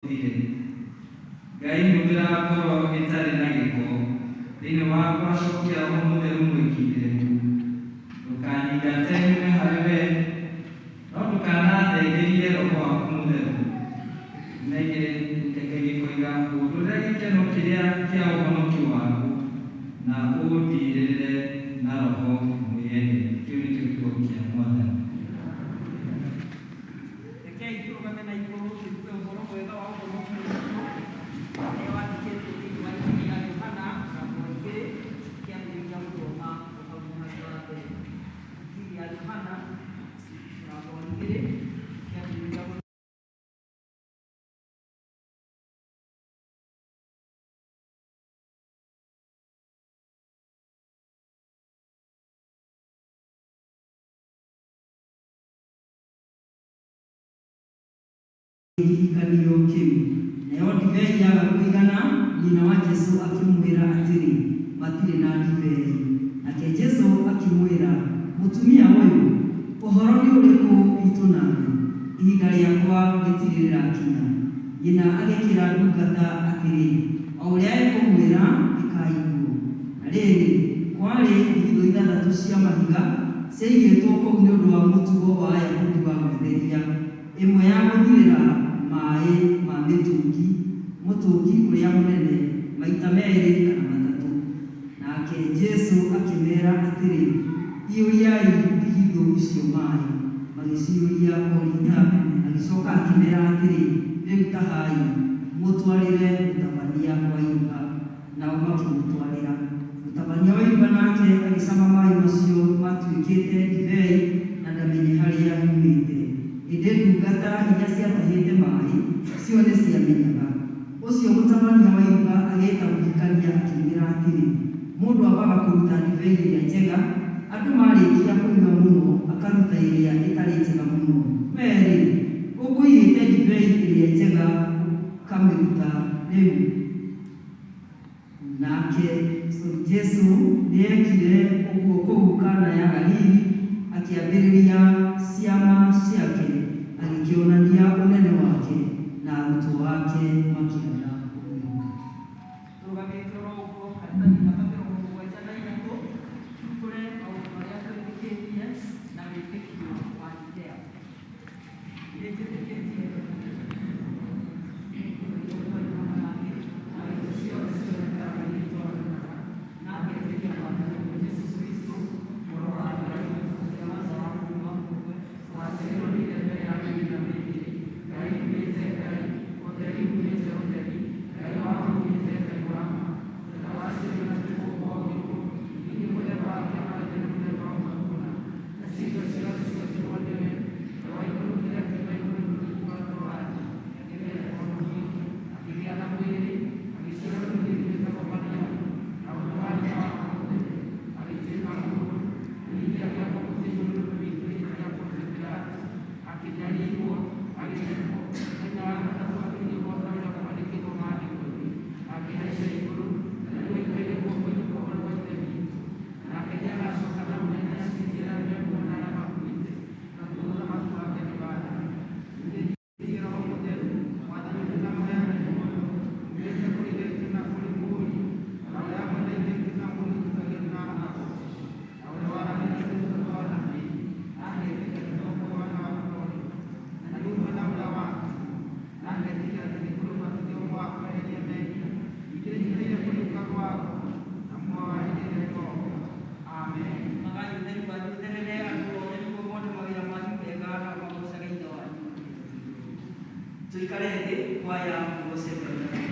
Ũthire. Ngai humbĩra ngoro ĩtarĩ na gĩko, thĩinĩ wakwa cokia Roho Mũtheru mwĩkindĩrĩku. Ndũkanyingate nyume harĩ wee, no ndũkanathengerie Roho waku Mũtheru. Nengere Ngai gĩkoiga, hũndũrĩra gĩkeno kĩrĩa kĩa ũhonokio waku, na ũndiirĩrĩre na Roho mwĩenderi. Kĩu nĩkĩo kiugo kĩa Mwathani. Rekei tũrũgame na igũrũ tũigue ũhoro mwega wa ũhonokio witũ ũrĩa wandĩkĩtwo thĩinĩ wa Injiri ya Yohana mũrango wa igĩrĩ kĩambĩrĩria gũthoma o hau mũhari wa mbere. Injiri ya Yohana mũrango wa igĩrĩ kĩambĩrĩria Kĩhikanio kĩu. Nayo ndibei yaaga kũigana, nyina wa Jesũ akĩmwĩra atĩrĩ, Matirĩ na ndibei. Nake Jesũ akĩmwĩra, Mũtumia ũyũ, ũhoro nĩ ũrĩkũ witũ nawe? Ihinda rĩakwa rĩtirĩ rĩrakinya. Nyina agĩkĩĩra ndungata atĩrĩ, O ũrĩa ekũmwĩra, ĩkai guo. Na rĩrĩ, kwarĩ ndigithũ ithathatũ cia mahiga ciaigĩtwo kũu nĩ ũndũ wa mũtugo wa Ayahudi wa gwĩtheria, ĩmwe ya gũthirĩra maaĩ ma mĩtũngi, mũtũngi ũrĩa mũnene, maita merĩ kana matatũ. Nake Jesũ akĩmeera atĩrĩ, Iyũriai ndigithũ icio maaĩ. Magĩciyũria o riita. Agĩcooka akĩmeera atĩrĩ, Rĩu tahai, mũtwarĩre mũtabania wa iruga. Nao makĩmũtwarĩra. Mũtabania wa iruga nake agĩcama maaĩ macio maatuĩkĩte ndibei na ndamenye harĩa yumĩte. Ĩndĩ ndungata iria ciatahĩte maaĩ, cio nĩciamenyaga. Ũcio mũtabania wa iruga agĩĩta mũhikania akĩmwĩra atĩrĩ, Mũndũ ambaga kũruta ndibei ĩrĩa njega, andũ maarĩkia kũnyua mũno akaruta ĩrĩa ĩtarĩ njega mũno. Wee-rĩ, ũkũigĩte ndibei ĩrĩa njega ũkamĩruta rĩu. Nake Jesũ nĩekire ũguo kũu Kana ya Galili, akĩambĩrĩria ciama ciake, agĩkĩonania ũnene wake, na arutwo ake makĩaga kũmwĩhoka. Tũrũgamĩte oro ũguo karatathi namba mĩrongo mũgwanja na ithatũ, tumbũre maũndũ marĩa twĩtĩkĩtie na wĩtĩkio wa Nikea. Nĩ njĩtĩkĩtie na ngetĩkia Mwathani Jesũ Kristo mũrũ wa Ngai ũrĩa waciarirwo kuuma mũmwe waciarirwo nĩ Ithe mbere ya mĩthenya mĩingĩ, Ngai uumĩte Ngai, ũtheri uumĩte ũtheri, Ngai wa ma uumĩte Ngai wa ma, ũrĩa waciarirwo na ti kũũmbwo ombirwo, ningĩ mũthemba wake na wa Ithe nĩ mũthemba ũmwe kũna, nacio indo ciothe ciombirwo nĩwe, ũrĩa waikũrũkire akiuma igũrũ nĩ ũndũ witũ andũ a thĩ, nĩgeetha ahonokie, akĩgĩa na mwĩrĩ, agĩciarwo nĩ mũirĩtu wĩtagwo Mariamu, na ũndũ wa hinya wa Roho Mũtheru, agĩtuĩka mũndũ, na ningĩ akĩambwo mũtĩ igũrũ nĩ ũndũ witũ hĩndĩ ya Pontio Pilato, akĩnyariirwo, agĩthikwo, mũthenya wa gatatũ akĩriũka o ta ũrĩa kwandĩkĩtwo Maandĩko-inĩ, akĩhaica igũrũ, na rĩu aikaire guoko-inĩ kwa ũrĩo gwa Ithe witũ. Nake nĩagacooka na ũnene aciirithie arĩa me muoyo na arĩa makuĩte, naguo ũthamaki wake ndũgathira. Nĩnjĩtĩkĩtie Roho Mũtheru, Mwathani ũrĩa na mũheani muoyo, uumĩte kũrĩ Ithe witũ na kũrĩ Mũriũ, o na ũrĩa hamwe na Ithe witũ na Mũriũ ũtũũgagĩrio na akagoocwo, na ũrĩa waranĩirie na tũnua twa anabii, na ngetĩkia atĩ Roho mwana wa ũrĩa, na nĩ ũmwe na ũrĩa watũmirwo, na ngetĩkia atĩ nĩ kũrĩ ũbatithio ũmwe wa kweheria mehia, ningĩ nĩnjetereire kũriũka gwa akuũ, na muoyo wa hĩndĩ ĩrĩa ĩgooka. Amen. Magai ũtheru wanyu ũtherere andũ othe nĩguo mone mawĩra manyu mega nao magoocage Ithe wanyu. Tũikare thĩ kwaya mũgoce Ngai.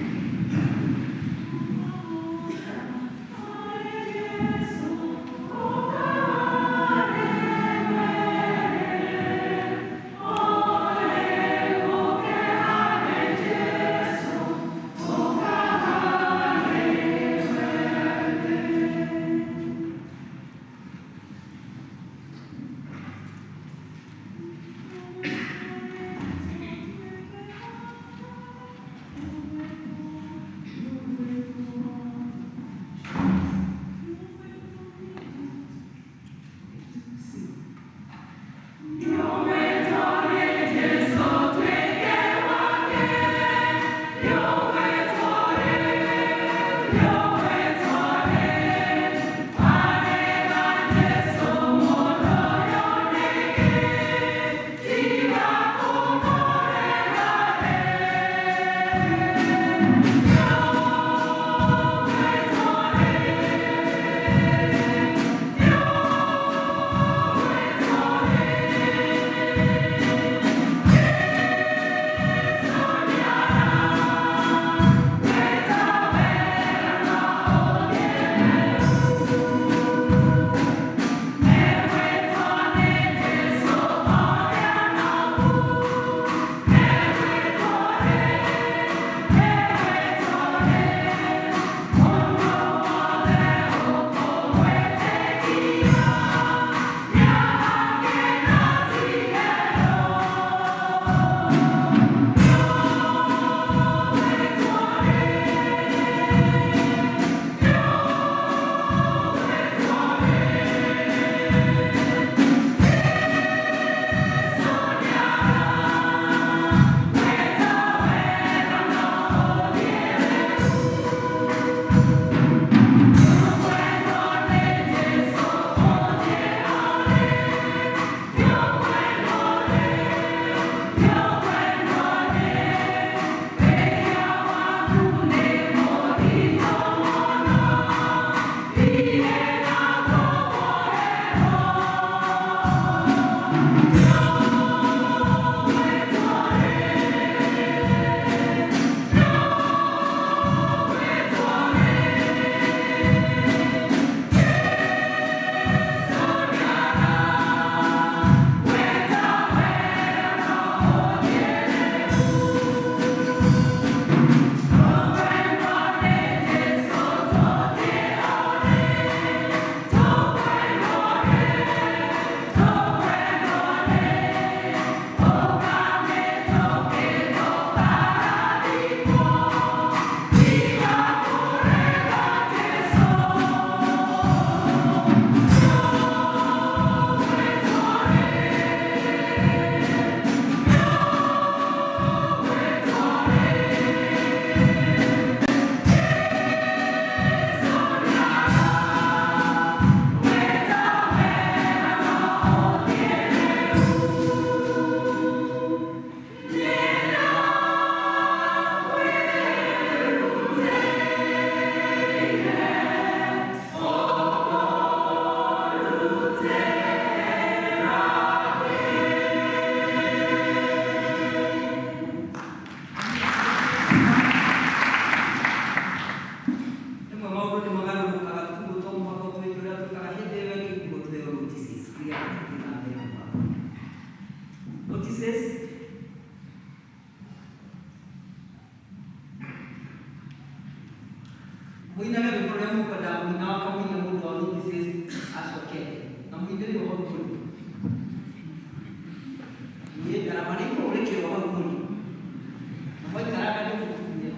Notices. Muinage rwĩmbo rũrĩa mũkwenda mũina wakamũinia mũndũ wa notices acokere na mũinĩre hau mũrĩ niĩ ndarama nĩ kũũrĩkĩrwo hau mũrĩ na mwaikaranga nĩ mũkunya.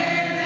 Yeah.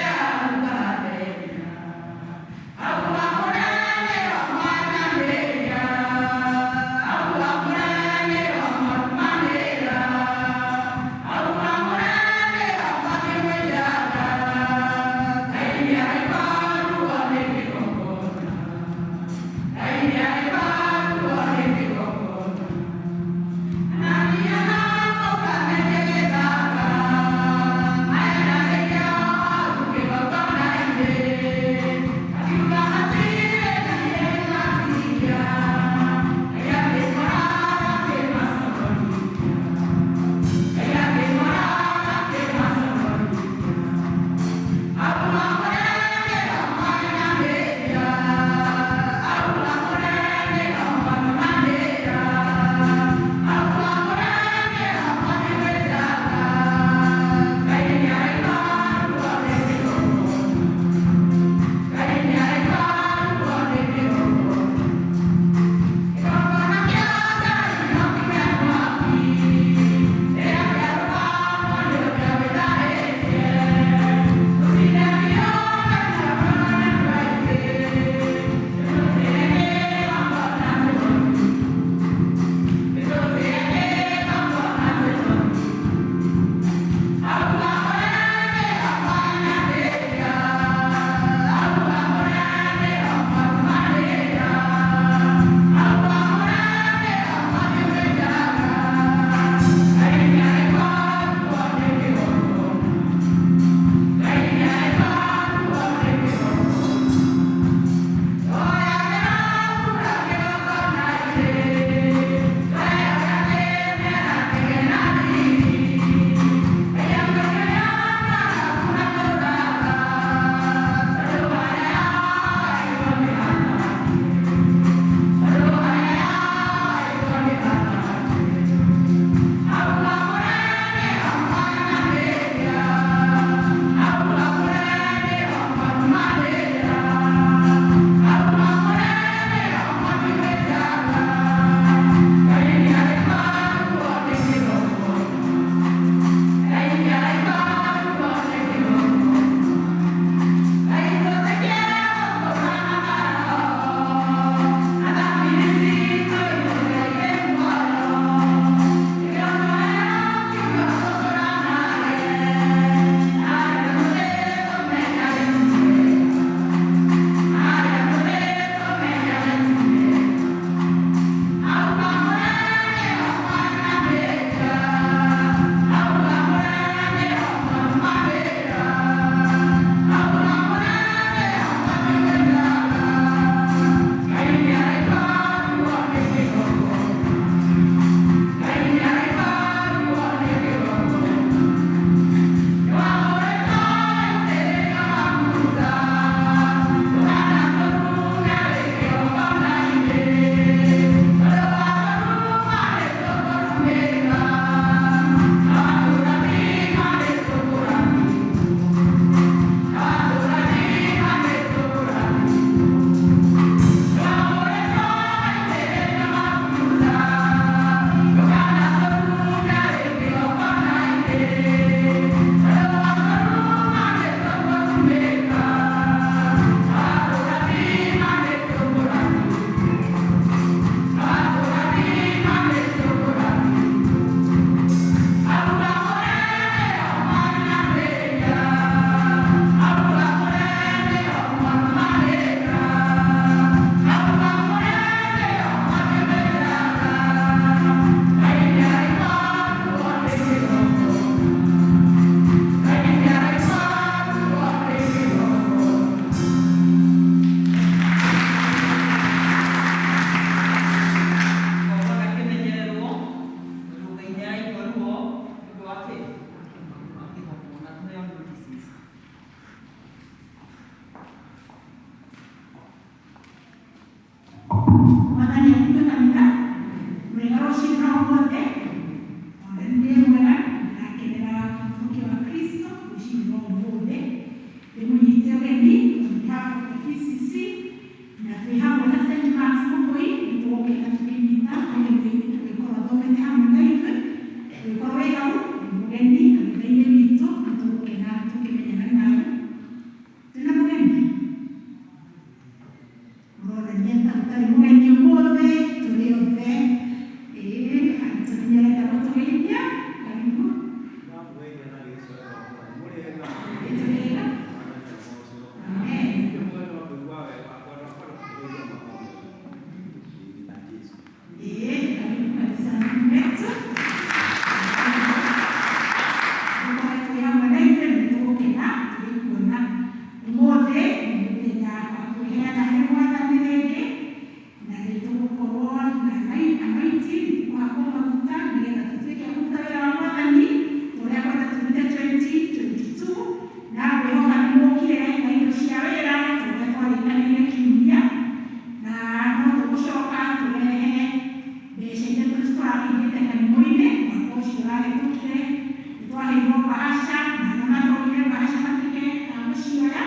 Twaheirwo bahasha na arĩa matonire bahasha matuĩke a gũcioya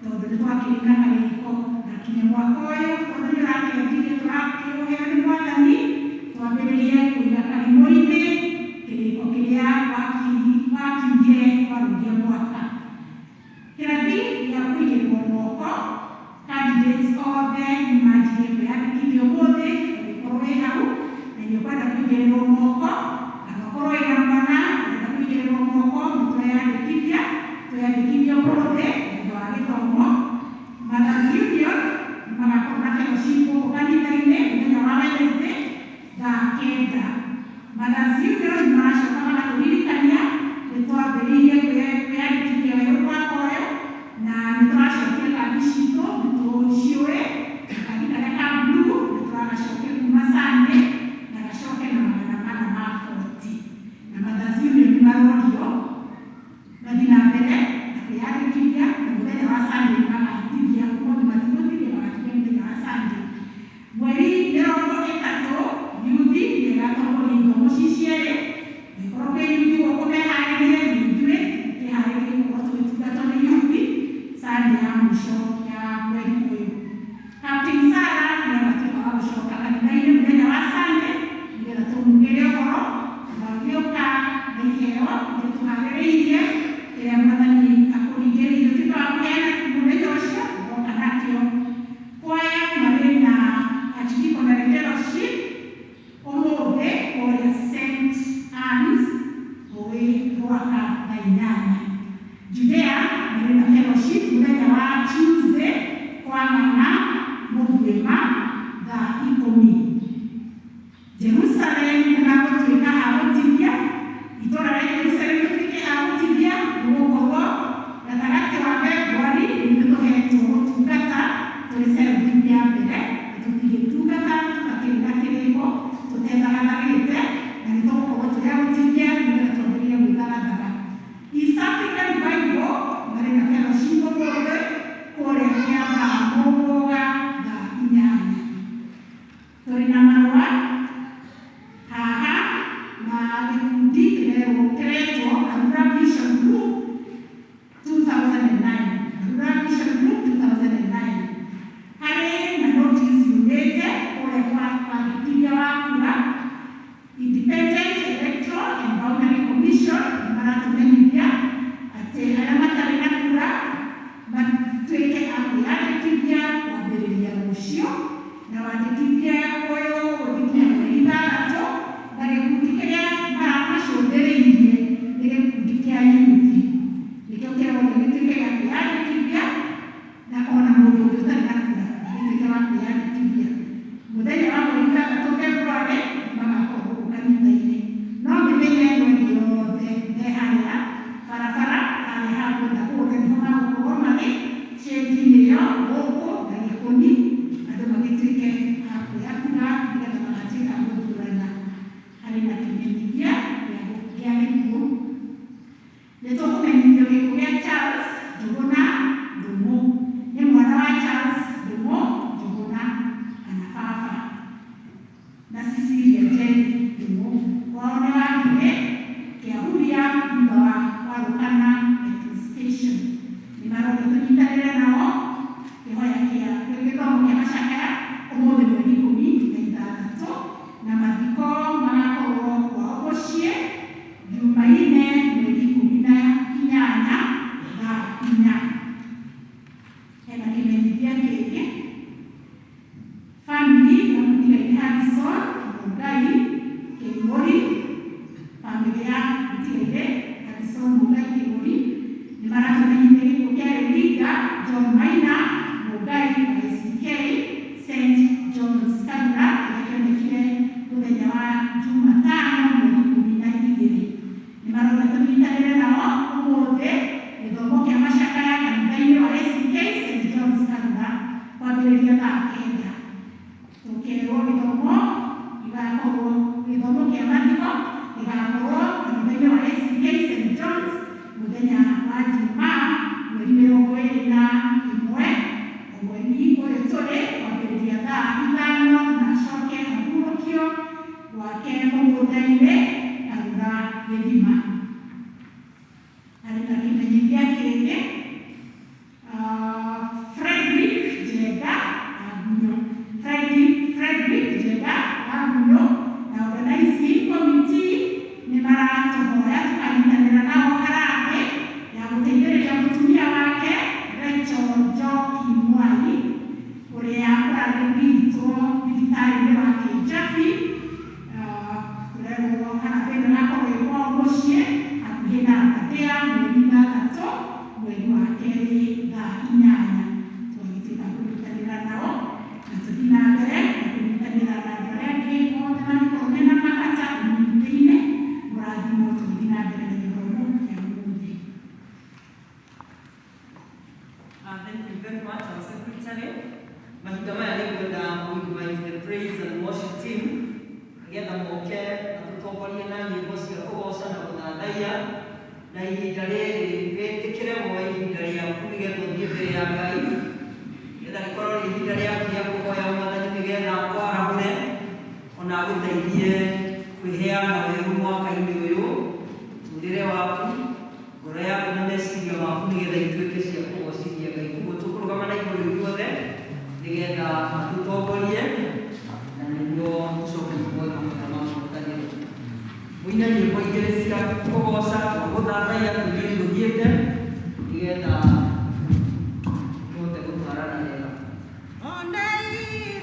tondũ nĩ twakĩrĩ na karĩko na kinya mwaka ũyũ tondũ nĩ ũrakĩanjirie tũrakĩũheo nĩ Mwathani twambĩrĩrie kũiga karimũ-inĩ kĩrĩko kĩrĩa wakiugire twarũgia mwaka. Kĩrathi gĩa kũigĩrĩrwo moko, candidates othe nĩ manjirie kwĩyandĩkithia ũmũthĩ. Ũngĩkorwo wĩ hau na nĩ ũkwenda kũigĩrĩrwo moko, kana ũkorwo wĩna mwana ũrenda kũigĩrĩrwo moko, nĩ tweyandĩkithia, tweyandĩkithia ũmũthĩ thutha wa gĩthomo. Mothers Union nĩ magakorwo na fellowship gũkũ kanitha-inĩ mũthenya wa Wednesday thaa 9. Mothers Union nĩ maracoka magatũririkania nĩ twambĩrĩirie kwĩyandĩkithia werũ mwaka ũyũ na nĩ tũracokia kandi citũ, nĩ tũciũĩ kandi karĩa ka blue nĩ tũragacokia kuma Sunday na gacoke na 440. Na Mothers Union nĩ marorio mathiĩ na mbere na kwĩyandĩkithia na mũthenya wa Sunday nĩ magahĩtithia, ũmũthĩ matigũtithia, magatithia mũthenya wa Sunday. Mweri 30 yuthi nĩ ĩgatongoria ithomo ci cierĩ. Angĩkorwo kwĩ yuthi gũkũ meharĩrie, nĩ ithuĩ twĩharĩrie gũkorwo tũgĩtungatwo nĩ yuthi Sunday ya mũico ya mweri ũyũ. Captain Sarah nĩ agatuĩka wa gũcoka kanitha-inĩ mũthenya wa Sunday nĩgetha tũmugĩre ũhoro na agĩũka na iheo iria tũharĩrĩirie kĩrĩa Mwathani akũringĩrĩirie tuĩke wa kũheana mũthenya ũcio ũgoka nakĩo. Kwaya marĩ na Archdeaconry Fellowship ũmũthĩ kũrĩa St Anne's Rũĩ Rwaka thaa 8. Judea marĩ na fellowship mũthenya wa Tuesday kwa Ng'ang'a Mũguĩma thaa 10. Jerusalem nĩmagũtuĩka a gũtithia, itũũra rĩa Jerusalem rĩtuĩke a gũtithia nĩgũkorwo gatagatĩ wa February nĩ tũhetwo gũtungata tũrĩ cell group ya mbere na tũtingĩtungata tũtakĩrĩ na kĩrĩko tũtethagathagĩte na nĩ tũgũkorwo tũrĩ a gũtithia nĩgetha twambĩrĩrie gwĩthagathaga. East African Revival marĩ na fellowship ũmũthĩ kũrĩa Kĩambaa Mũgũga thaa 8. Tũrĩ na marũa haha ma gĩkundi kĩretwo Karura Vision Group 2009, Karura Vision Group 2009. Harĩ na notice yumĩte kũrĩa kwa wandĩkithia wa kura, Independent Electoral and Boundary Commission, nĩ maratũmenyithia atĩ arĩa matarĩ na kura matuĩke a kwĩyandĩkithia kwambĩrĩria rũciũ, na wandĩkithia ũyũ ũgũthiĩ nginya mweri 6. Na gĩkundi kĩrĩa maramacũthĩrĩirie nĩ gĩkundi kĩa yuthi, nĩkĩo kĩrorio gĩtuĩke gĩa kwĩyandĩkithia, na ona mũndũ ũngĩ ũtarĩ na kura agĩtuĩke wa kwĩyandĩkithia. Mũthenya wa mweri 6 February magakorwo gũkũ kanitha-inĩ, no mĩthenya ĩno ĩngĩ yothe me harĩa barabara harĩa ha bodaboda nĩho magũkorwo marĩ cĩnji-inĩ ĩyo gũkũ na gĩkũni, andũ magĩtuĩke a kuoya kura nĩgetha magatuĩka a gũthurana. Harĩ na kĩmenyithia gĩa gĩkuũ, nĩ tũkũmenyithio gĩkuũ gĩa Charles Njũgũna Ndũng'ũ, nĩ mwana wa Charles Ndũng'ũ Njũgũna kana baba na Cecilia Njeri Ndũng'ũ. Kwao nĩ wakire Kĩahuria thutha wa Warũkana petrol station. Nĩ marorio tũnyitanĩre nao kĩhoya kĩa gĩthomo kĩa macakaya ũmũthĩ mweri 16, na mathiko magakorwo kwao mũciĩ Jumaine mweri 18 thaa 4. Hena kĩmenyithia kĩngĩ, family ya mũtigairĩ Harrison Mũngai Kĩng'ũri, family ya mũtigairĩ Harrison Mũngai Kĩng'ũri nĩ maratũmenyithia gĩkuũ kĩa Leader John Maina Mũngai wa ACK St John's Karura kĩrĩa kĩonekire mũthenya wa Jumatano mweri 12. Nĩ marona tũnyitanĩre nao ũmũthĩ gĩthomo kĩa macakaya kanitha-inĩ wa ACK St John's Karura kwambĩrĩria thaa 9. Tũkerwo gĩthomo gĩgakorwo, gĩthomo kĩa mathiko gĩgakorwo kanitha-inĩ wa ACK St John's mũthenya wa Jumaa mweri 21 o mweri ũyũ tũrĩ kwambĩrĩria thaa 5, na acoke ahurũkio gwake mũgũnda-inĩ Karura gĩthima. Mũciĩ hakuhĩ na Abatea mweri 6 mweri wa 2 thaa 8. Twagĩtuĩka kũnyitanĩra nao na tũthiĩ na mbere na kũnyitanĩra na andũ arĩa angĩ othe mangĩkorwo mena mabata community-inĩ. Mũrathimwo tũgĩthiĩ na mbere na gĩthomo kĩa ũmũthĩ. Thank you very much, our secretary. Mahinda maya nĩ ngwenda we invite the praise and worship team nĩgetha moke matũtongorie na nyĩmbo cia kũgoca na gũthathaiya, na ihinda rĩrĩ wĩtĩkĩre woe ihinda rĩaku nĩgetha ũthiĩ mbere ya Ngai, nĩgetha rĩkorwo rĩ ihinda rĩaku rĩa kũhoya Mwathani nĩgetha akwarahũre ona agũteithie kwĩheana werũ mwaka-inĩ ũyũ, mũtũrĩre waku, ngoro yaku na meciria maku nĩgetha ituĩke cia kũgocithia Ngai. Koguo tũkũrũgama na igũrũ ithuothe nĩgetha matũtongorie na nĩguo tũcoke tuoe mahinda ma mũrũtanĩro. Mũine nyĩmbo igĩrĩ cia kũgoca na gũthathaiya tũthiĩ tũthiĩte nĩgetha tũhote gũtwarana wega. Onei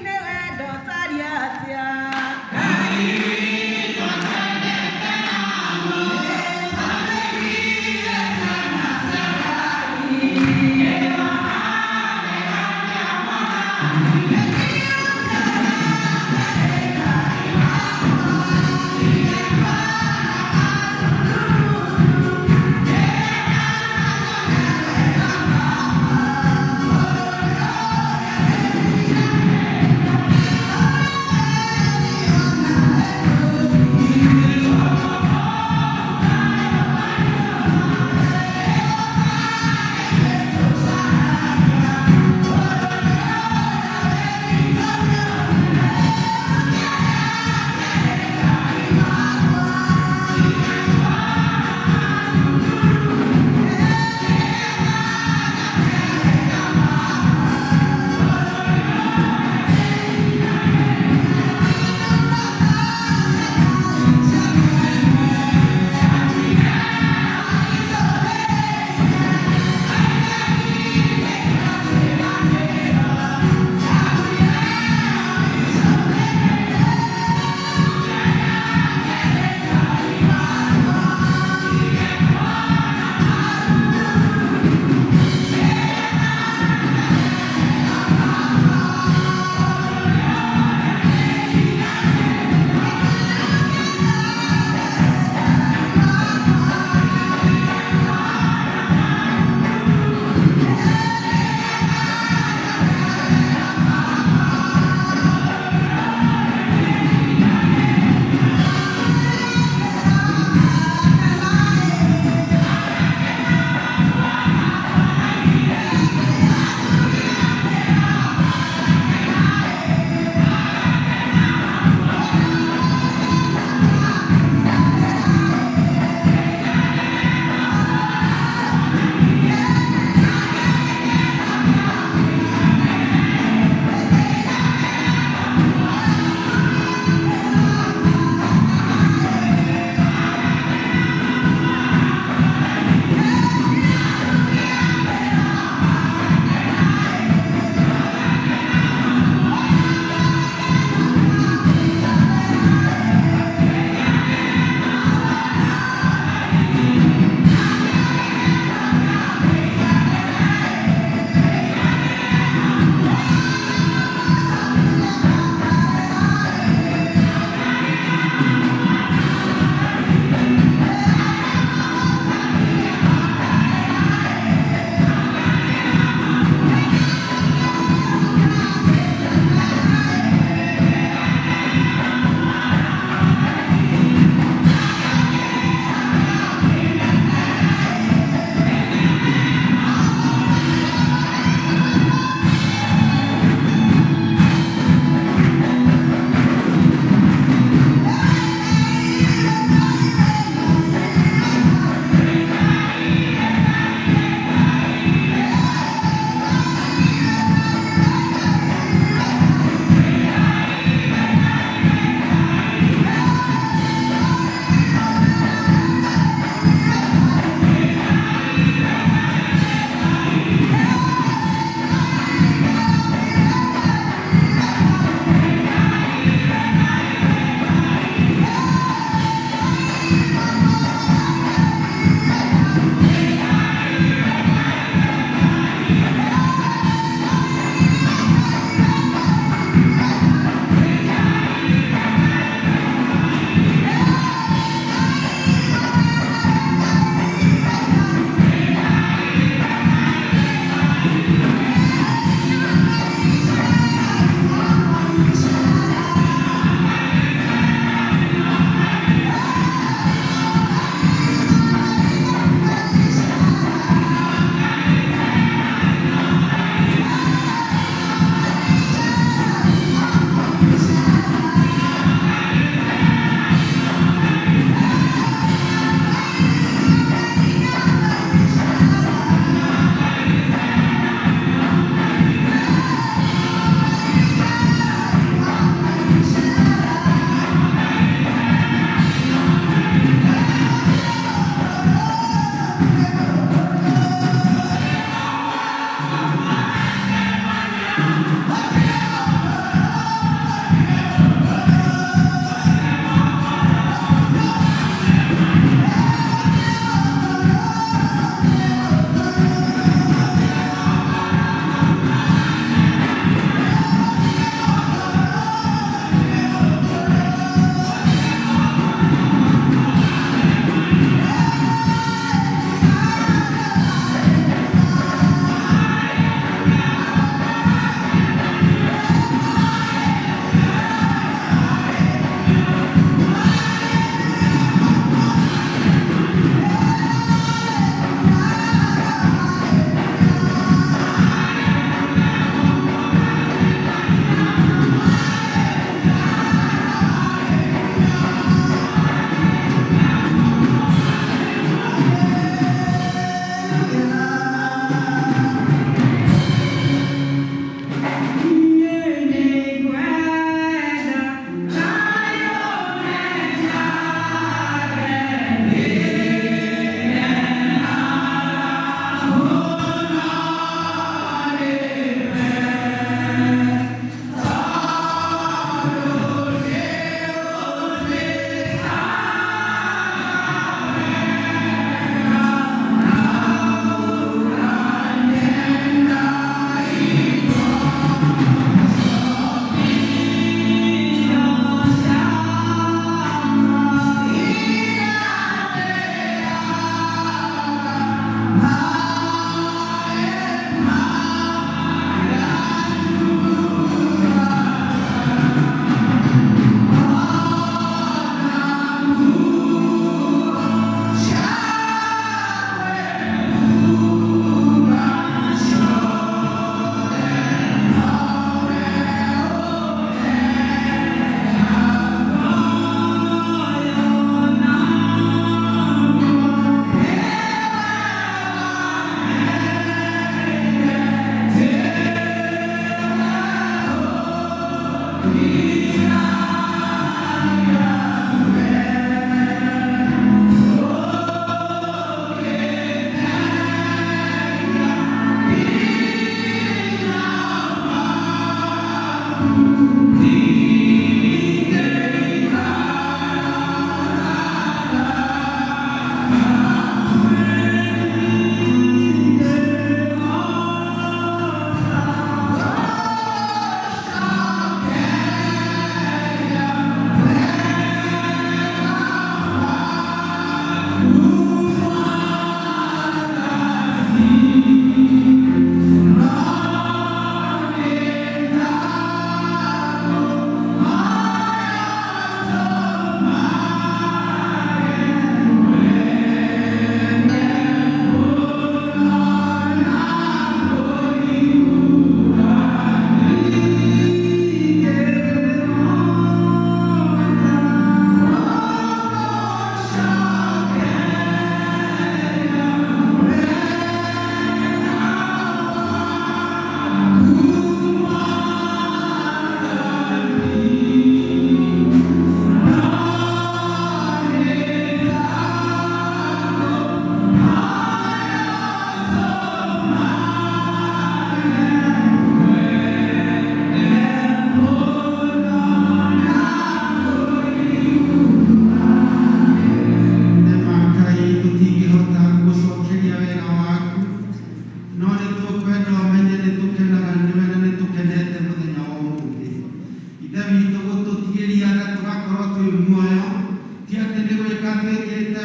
nĩ wendo twaria atĩa.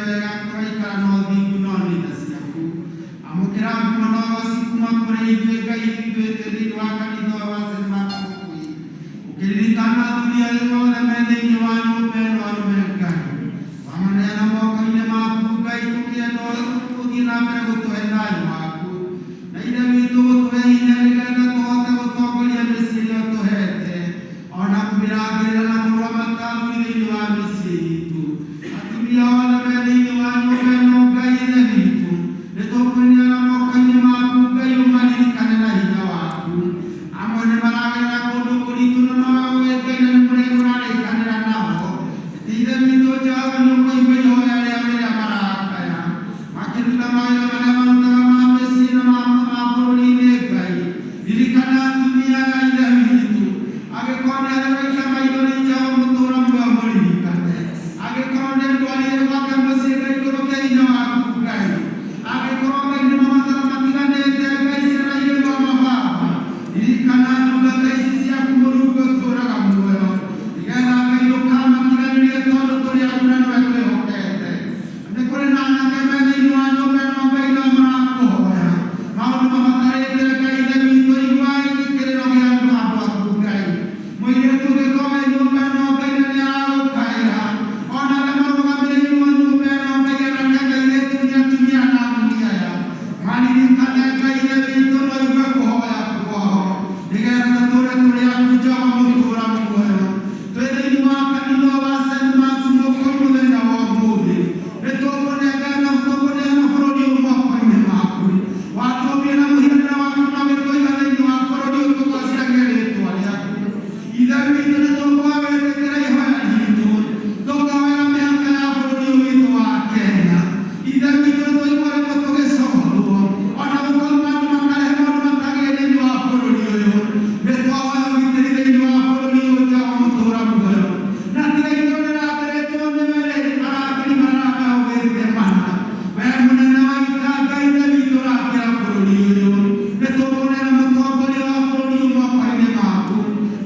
Wega tũgaikara na ũthingu no nĩ tha ciaku. Amũkĩra ngumo na ũgoci kuma kũrĩ ithuĩ, Ngai, ithuĩ twĩ thĩinĩ wa kanitha ũyũ wa St. Mark Mũkui. Ũkĩririkana athuri arĩa othe me thĩinĩ wa nyũmba ĩno, arũme, Ngai, wamaneana moko-inĩ maku, Ngai, tũkĩenda ũthiĩ na mbere gũtũhe thayũ waku na Ithe witũ gũtũhe hinya nĩgetha tũhote gũtongoria mĩciĩ ĩrĩa ũtũhete ona kũmĩrangĩrĩra na kũrũa athuri thĩinĩ wa mĩciĩ itũ. Atumia othe me thĩinĩ wa nyũmba ĩno, Ngai Ithe witũ, nĩ tũkwĩneana moko-inĩ maku, Ngai, ũmaririkane na hinya waku. Amwe nĩ maragerera kũndũ kũritũ na nowe, Ngai, na nĩ mũrarĩkanĩra nao. Ithe witũ Jehova, nĩ ũkũigua ihoya rĩao rĩrĩa marakaya makĩruta mawĩra marĩa marutaga ma mĩciĩ na ma bũrũri-inĩ. Ngai, ririkana atumia aya, Ithe witũ. Angĩkorwo nĩ arĩa ũraita maithori, Jehova mũtũũra muoyo, mũririkane. Angĩkorwo nĩ ndwari gwake mũciĩ, Ngai, ikũrũkia hinya waku, Ngai. Angĩkorwo, Ngai, nĩ mabataro matiganĩte, Ngai, ciana irĩ kwa mababa, ririkana ndungata ici ciaku, Mũrungu ũtũũraga muoyo, nĩgetha, Ngai, ndũkamatiganĩrie tondũ tũrĩ aku na nĩwe twĩhokete. Nĩ kũrĩ na anake me thĩinĩ wa nyũmba ĩno, Ngai, nao marakũhoya maũndũ mabatarĩte. Ngai Ithe witũ, iguai kĩrĩro gĩa andũ aku, Ngai. Mũirĩtu ũngĩkorwo wĩ nyũmba ĩno, Ngai, na nĩ aragũkaĩra, ona arĩa marũgamĩrĩirwo nyũmba ĩno, Ngai, anake na airĩtu, nĩ atumia na athuri aya, maririkane, Ngai Ithe witũ, no igue kũhoya kwao nĩgetha tũtũre tũrĩ aku, Jehova mũtũũra muoyo. Twĩ thĩinĩ wa kanitha wa St. Mark's Mũkũi mũthenya wa ũmũthĩ, nĩ tũkũnengana, tũkũneana bũrũri ũyũ moko-inĩ maku. Watũmbire na mũhianĩre waku na wĩtũiga thĩinĩ wa bũrũri ũyũ tũgociragie rĩtwa rĩaku. Ithe witũ, nĩ tũkũhoya wĩtĩkĩre ihoya ritũ, tũkahoera mĩhaka ya bũrũri ũyũ witũ wa Kenya. Ithe witũ, nĩ tũigua rĩmwe tũgĩconorwo ona gũkauma andũ makarehe maũndũ matagĩrĩire thĩinĩ wa bũrũri ũyũ. Nĩ twahoya ũgitĩri thĩinĩ wa bũrũri ũyũ, Jehova mũtũũra muoyo, na tiga itũ rĩrambĩrĩtwo nĩwe rĩ arangĩri maramehũgĩte mana. We mũnene wa ita, Ngai Ithe witũ, rangĩra bũrũri ũyũ. Nĩ tũkũneana mũtongoria wa bũrũri ũyũ moko-inĩ maku.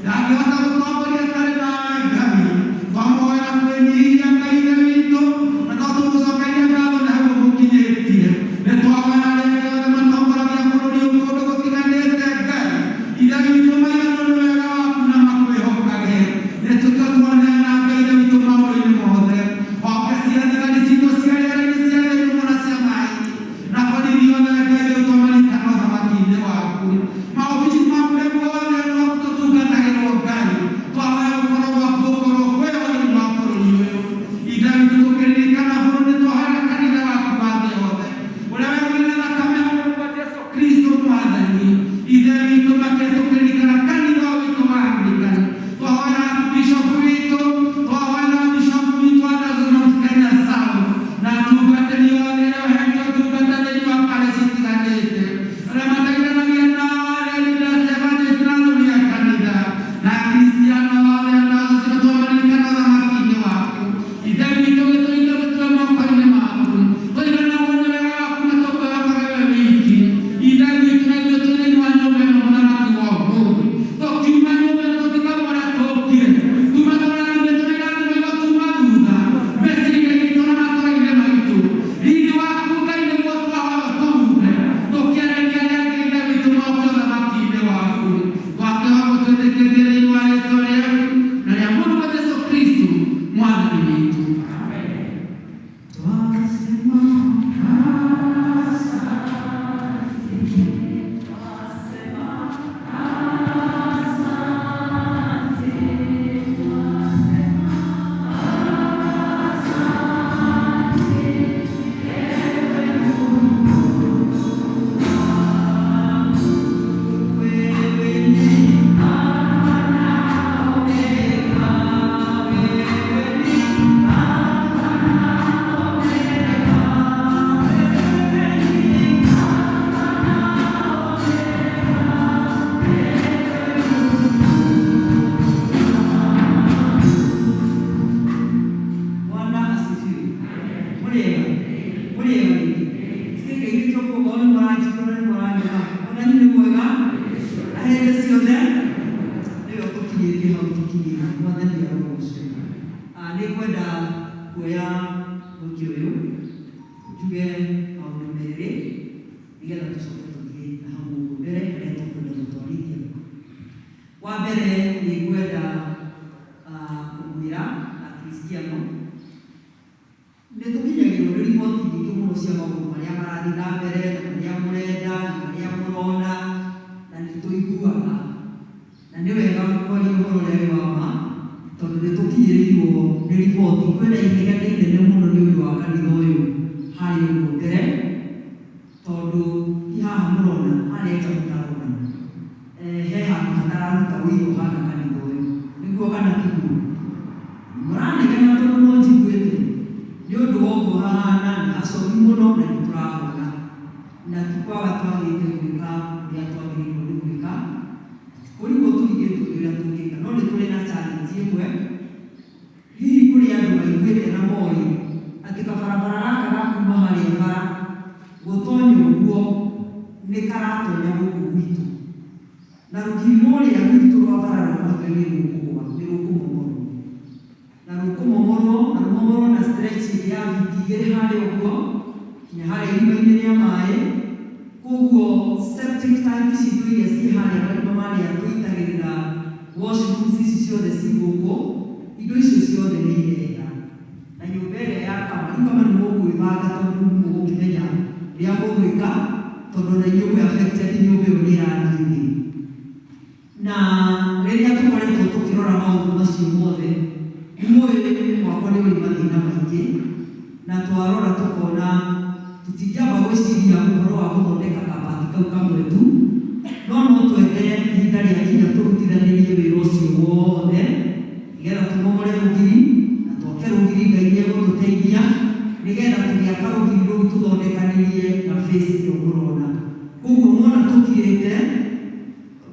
Ndangĩhota gũtongoria atarĩ nawe, Ngai. Twamuhoera kwĩnyihia, Ngai Ithe witũ, na no tũgũcokeria ngatho nĩ hau ũmũkinyĩtie. Nĩ twahoera arĩa angĩ othe matongoragia bũrũri ũyũ kũndũ gũtiganĩte, Ngai Ithe witũ, maiganwo nĩ wega waku na makwĩhokage. Nĩ tũtue twaneana, Ngai Ithe witũ, maũndũ-inĩ mothe, honge cia thigari citũ cia rĩera-inĩ, cia thĩ nyũmũ na cia maĩ-inĩ na borithi othe, Ngai Ithe witũ, maririkana ũthamaki-inĩ waku, maobici ma kũrĩa guothe no tũtungatagĩrwo. Ngai, twahoya gũkorwo gwaku gũkorwo kwĩho thĩinĩ wa bũrũri ũyũ. Ithe witũ, tũkĩririkana bũrũri, twahoera kanitha waku wa thĩ yothe ũrĩa wegũrire na thakame ya Mũrũ wa Jesu Kristo Mwathani. Ithe witũ, makĩria tũkĩririkana kanitha witũ wa Anglican, twahoera bishopu witũ, twahoera bishopu witũ wa Diocese of Kenya South na atungatĩri othe arĩa ũhetwo ũtungata thĩinĩ wa parish itiganĩte, arĩa mateithanagia nao, arĩa leaders, evangelist na athuri a kanitha na akristiano othe a diocese, na tũmaririkana ũthamaki-inĩ waku. Ithe witũ, gĩtũite gũtue moko-inĩ maku, tũiganagwo nĩ wega waku na tũkwĩhokaga we wiki. Ithe witũ, na ithuĩ twĩ thĩinĩ wa nyũmba ĩno mũthamaki wa ũmũthĩ, tũkiuma nyũmba ĩno tũtikauma ũrĩa tũkire, tuma tũrathimĩtwo na irathimo igũtuma thutha mĩciĩ-inĩ itũ na matũra-inĩ maitũ. Riri waku, Ngai, nĩguo twahoya tũhumbe tũkĩarĩria arĩa angĩ, Ithe witũ, moke ũthamaki-inĩ waku. Twakĩhoya twĩtĩkĩtie thĩinĩ wa rĩtwa rĩaku na rĩa Mũrũ wa Jesu Kristo Mwathani witũ. Twasema asante, twasema asante, twasema asante, ewe Mungu wangu, wewe ni Alfa na Omega, wewe ni Alfa na Omega, wewe ni Alfa na Omega, ewe Mungu wangu. Bwana asifiwe. Mũrĩega, mũrĩega rĩngĩ. Tikĩgeithĩtio kuokorwo nĩ mũranjigua na nĩ mũranyona. Mwathani nĩ mwega na hĩndĩ ciothe, nĩwe ũtũkinyĩtie hau tũkinyĩte. Mwathani arogocwo. Nĩ ngwenda kuoya mweke ũyũ Njuge maũndũ merĩ nĩgetha tũcoke tũthiĩ na hau ũguo mbere harĩa tũkwenda gũtwarithia. Wa mbere nĩ ngwenda kũmwĩra Akristiano nĩ tũkinyagĩrwo nĩ riboti nyingĩ mũno cia maũndũ marĩa marathiĩ na mbere na marĩa mũrenda na marĩa mũrona na nĩ tũiguaga na nĩ wega kwaria ũhoro ũrĩa wĩ wa ma tondũ nĩ tũkinyĩrĩirwo nĩ riboti kwĩna inegene inene mũno nĩ ũndũ wa kanitha ũyũ harĩa ũguo mbere tondũ ti haha mũrona harĩa nja mũtarona he handũ hatararuta ũira ũhana kanitha ũyũ nĩguo kana tiguo mũranegena tondũ no njiguĩte nĩ ũndũ wa ũguo hahana nĩ hacogi mũno na nĩ tũrahona na ti kwaga twagĩte gwĩka ũrĩa twagĩrĩirwo nĩ gwĩka kũrigwo tũrigĩtwo nĩ ũrĩa tũngĩka no nĩ tũrĩ na challenge ĩmwe hihi kũrĩ andũ maiguĩte na moĩ atĩ kabarabara gaka ga kuma harĩa bara gũtonya ũguo nĩ karatonya gũkũ gwitũ na rũgiri rũrĩa rwitũ rwa bara rwa mahiga nĩ rũkũgwa nĩ rũkũmomorwo na rũkũmomorwo na rũmomorwo na stretch ya biti igĩrĩ harĩa ũguo nginya harĩa irima-inĩ rĩa maĩ koguo septic tank citũ iria ciĩ harĩa marima marĩa tũitagĩrĩra washrooms ici ciothe ci gũkũ indo icio ciothe nĩ irehera na nyũmba ĩrĩa ya kama rĩu kama nĩ mũkwĩbanga tondũ nĩ mũgũkĩmenya ũrĩa mũgwĩka tondũ na inyuĩ mwĩ affected nyũmba ĩyo nĩ ĩrathiĩ thĩ na rĩrĩa tũkoretwo tũkĩrora maũndũ macio mothe nĩ mũĩ mwako nĩ ũrĩ mathĩna maingĩ na twarora tũkona tũtingĩamba gwĩciria ũhoro wa gũthondeka kabati kau kamwe tu no no twende ihinda rĩakinya tũrutithanĩrie wĩra ũcio wothe nĩgetha tũmomore rũgiri na twake rũgiri Ngai nĩegũtũteithia nĩgetha tũgĩaka rũgiri rũu tũthondekanĩrie na face ĩyo mũrona koguo mwona tũkirĩte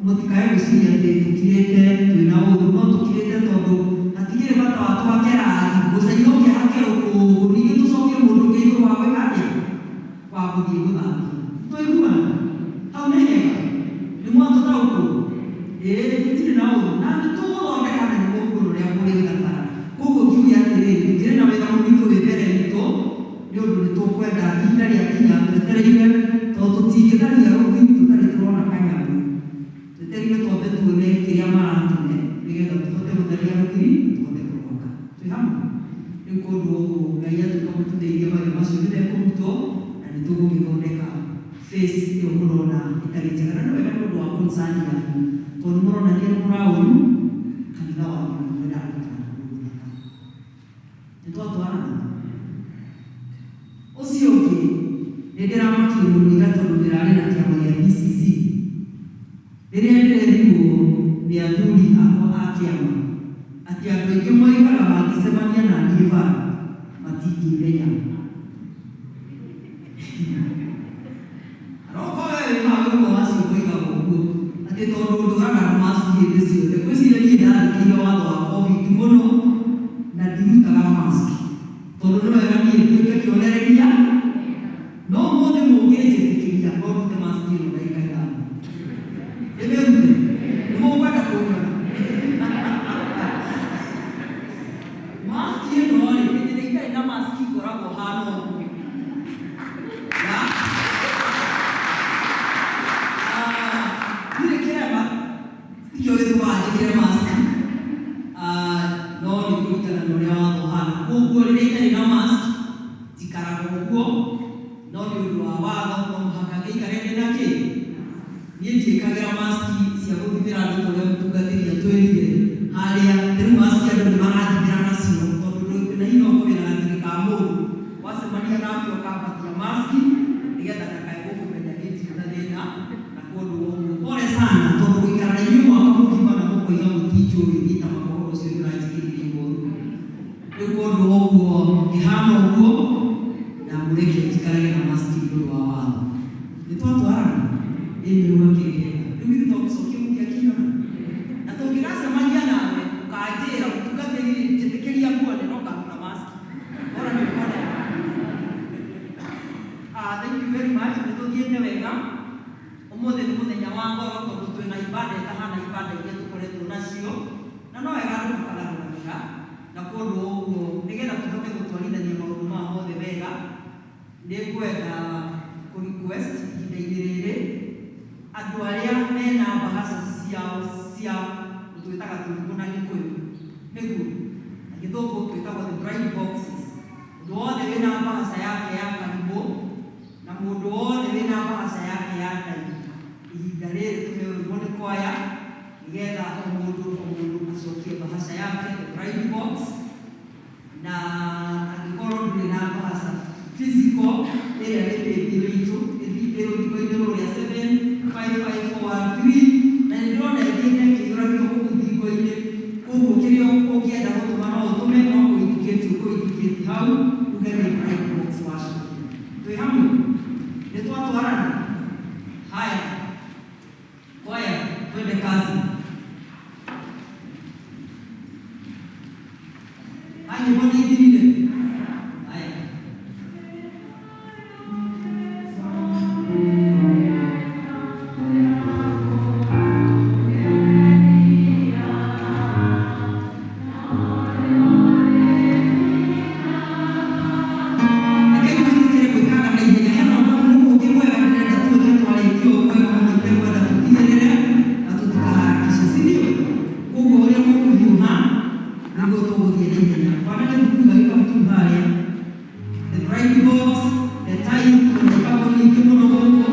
mũtikae gwĩciria atĩ tũkirĩte twĩna ũru no tũkirĩte tondũ hatikĩrĩ bata wa twake rangi gũcaina ũkĩhake rũkũngũ ningĩ tũcokie mũndũ ũngĩ igũrũ wa gwĩka atĩa wa gũthiĩ gũthambia twaiguana hau nĩ hega nĩ mwatũtaũkwo ĩĩ tũtirĩ na ũru na nĩ tũgũthondeka na nĩ mũkuona ũrĩa mũrĩgatara koguo ngiuge atĩrĩrĩ tũkĩrĩ na wĩra mũritũ wĩ mbere itũ nĩ ũndũ nĩ tũkwenda ihinda rĩakinya twetereire tondũ tũtingĩtharia rũgiri tũtarĩ tũrona kanyamũ twetereire twambe tuone kĩrĩa maratũne nĩgetha tũhote gũtharia rũgiri na tũhote kũrwaka twĩ hamwe rĩu kũndũ ũguo Ngai atuĩka mũtũteithia mawĩra macio nĩ mekũrutwo na nĩ tũgũgĩthondeka face ĩyo mũrona ĩtarĩ njega na nĩ wega nĩ ũndũ wa concern yanyu tondũ mũronania nĩ mũraũru kanitha wanyu na nĩmwendaga gũikara wĩ mũthaka nĩ twatwarana ũcio ũngĩ nĩ ndĩramakire mũno ira tondũ ndĩrarĩ na kĩama gĩa PCC rĩrĩa ndĩrerirwo nĩ athuri akwa a kĩama atĩ andũ aingĩ moigaga mangĩcemania na niĩ bara matingĩmenya aroko we wĩ haha wĩ ũmwe wacio moigaga ũguo atĩ tondũ ndũraga na mask hĩndĩ ciothe ngwĩciria niĩ ndathĩkĩire watho wa COVID mũno na ndirutaga mask tondũ nĩ wega niĩ nduĩke kĩonereria no ũmũthĩ mũngĩnjĩtĩkĩria no ndute mask ĩno ndagĩka ithano ndĩmĩrute nĩ mũkwenda kũnyona mask ĩno rĩ hĩndĩ ĩrĩa itarĩ na mask ngoragwo hana ũguo na ndirĩ kĩrema tikĩo gĩtũmaga njĩkĩre mask no nĩ kũringana na ũrĩa watho ũhana koguo rĩrĩa itarĩ na mask njikaraga ũguo no nĩ ũndũ wa watho no mũhaka ngĩikare ndĩ na kĩ niĩ ndiĩkagĩra maski cia gũthimĩra andũ ta ũrĩa mũtungatĩri atwĩrire harĩa rĩu maski andũ nĩ marathimĩra nacio tondũ na hihi no ũkorwo wĩna gathirĩ ka mũndũ wacemania nake ũkambatia maski nĩgetha ndakae gũkũmenya niĩ ndirĩ na thĩna na kũndũ ũguo pole sana tondũ gũikara na inyuĩ mwaka mũgima na mũkoiga mũtinjũĩ niĩ ta ũhoro ũcio nĩ ũranjĩkĩrire ihoru rĩu kũndũ ũguo ngĩhana ũguo na mũreke njikarage na maski nĩ ũndũ wa watho nĩ twatwarana ĩĩ nĩ rĩu akĩrĩ hega rĩu ithuĩ tũgũcokia mũndũ akĩnyona na tũngĩgacemania nawe ũkanjĩra mũtungatĩri njĩtĩkĩria nguone no ngaruta maski bora nĩ ũkone. Thank you very much nĩ tũthiĩte wega ũmũthĩ nĩ mũthenya wa ngoro tondũ twĩna ibada ĩtahana ibada iria tũkoretwo nacio na no wega andũ makagarũranĩra na kũndũ ũguo nĩgetha tũhote gũtwarithania maũndũ maya mothe wega Nĩ ngwenda kũ request ihinda-inĩ rĩrĩ andũ arĩa mena mbahaca ciao cia twĩtaga tũrimũ na Gĩkũyũ, nĩguo na Gĩthũngũ twĩtagwo the blind boxes. Mũndũ wothe wĩna mbahaca yake ya karimũ na mũndũ wothe wĩna mbahaca yake ya taithi, ihinda rĩrĩ tũhe rwĩmbo nĩ kwaya nĩgetha o mũndũ o mũndũ acokie mbahaca yake, the blind box. Na angĩkorwo ndũrĩ na mbahaca physical ĩrĩa nĩ paybill itũ ĩ rũthingo-inĩ rũrĩa 755413, na nĩ ndĩrona ĩthiĩte ĩkĩiyũragio kũu rũthingo-inĩ. Koguo kĩrĩa ũngĩenda gũtũma no ũtũme, no kũ indicate ũkũ indicate hau uge nĩ blind box wacokia. Twĩ hamwe, nĩ twatwarana. Haya, kwaya, twende kazi. Haya, nyĩmbo nĩ ithirire. Haya. Rekei twĩtĩkĩre gwĩkanga na ihenya. Hena ũndũ ũngĩ mwega ndĩrenda twĩke twarĩkia ũũ, mwega mũno itekwenda tũtigĩrĩre na tũtikaharakishe, si ndio? Koguo ũrĩa mũkũhiũha nĩguo tũgũthiĩ na ihenya. Kwana nĩ thukuru gĩkabu kĩu harĩa, the bride box, the tithe, kwĩna ikabu nyingĩ mũno gũkũ,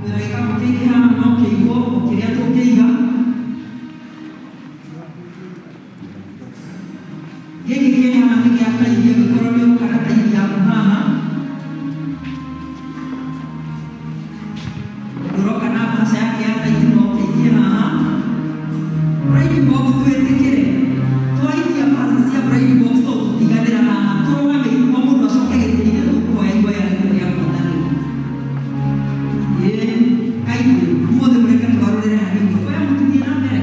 kwĩna gĩkabu kĩngĩ haha no kĩigwo o kĩrĩa tũngĩiga. Gĩkĩ kĩ haha nĩ gĩa tithe, angĩkorwo nĩ ũgũka na tithe yaku haha. Mũndũ ũroka na mbahaca yake ya tithe no kĩikie haha. Bride box, twĩtĩkĩre twaikia mbahaca cia bride box to tũtiganĩra haha, tũrũgame o mũndũ acoke gĩtĩ-inĩ, tũkũhoya ihoya rĩmwe rĩa gwatanĩro. Ĩĩ kaingĩ ũmũthĩ mũreke tũgarũrĩre hanini. Oya, mũtithiĩ na mbere.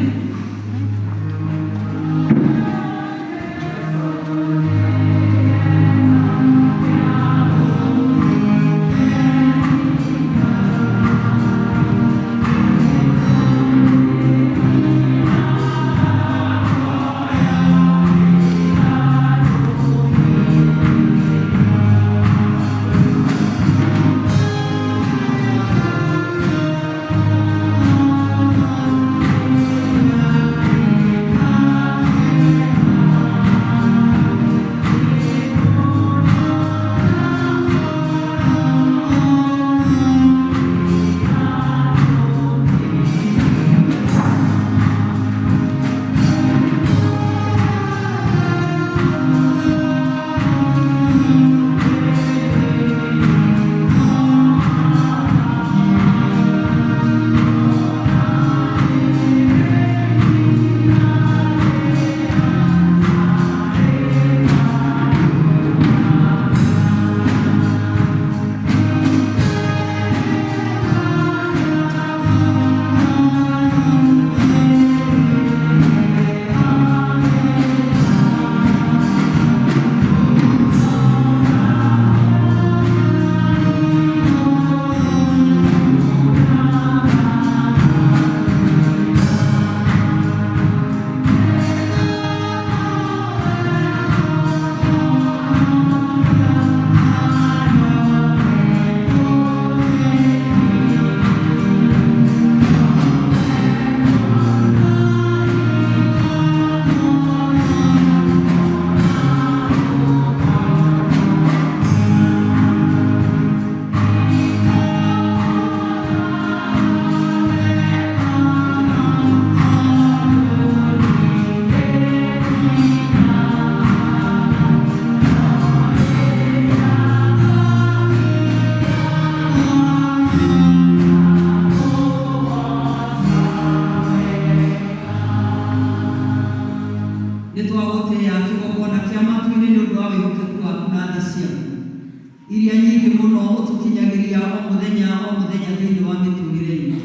Nĩ twagũtĩĩa kĩgongona kĩa matu-inĩ nĩ ũndũ wa wĩhokeku waku na tha ciaku iria nyingĩ mũno ũtũkinyagĩria o mũthenya o mũthenya thĩinĩ wa mĩtũrĩre itũ.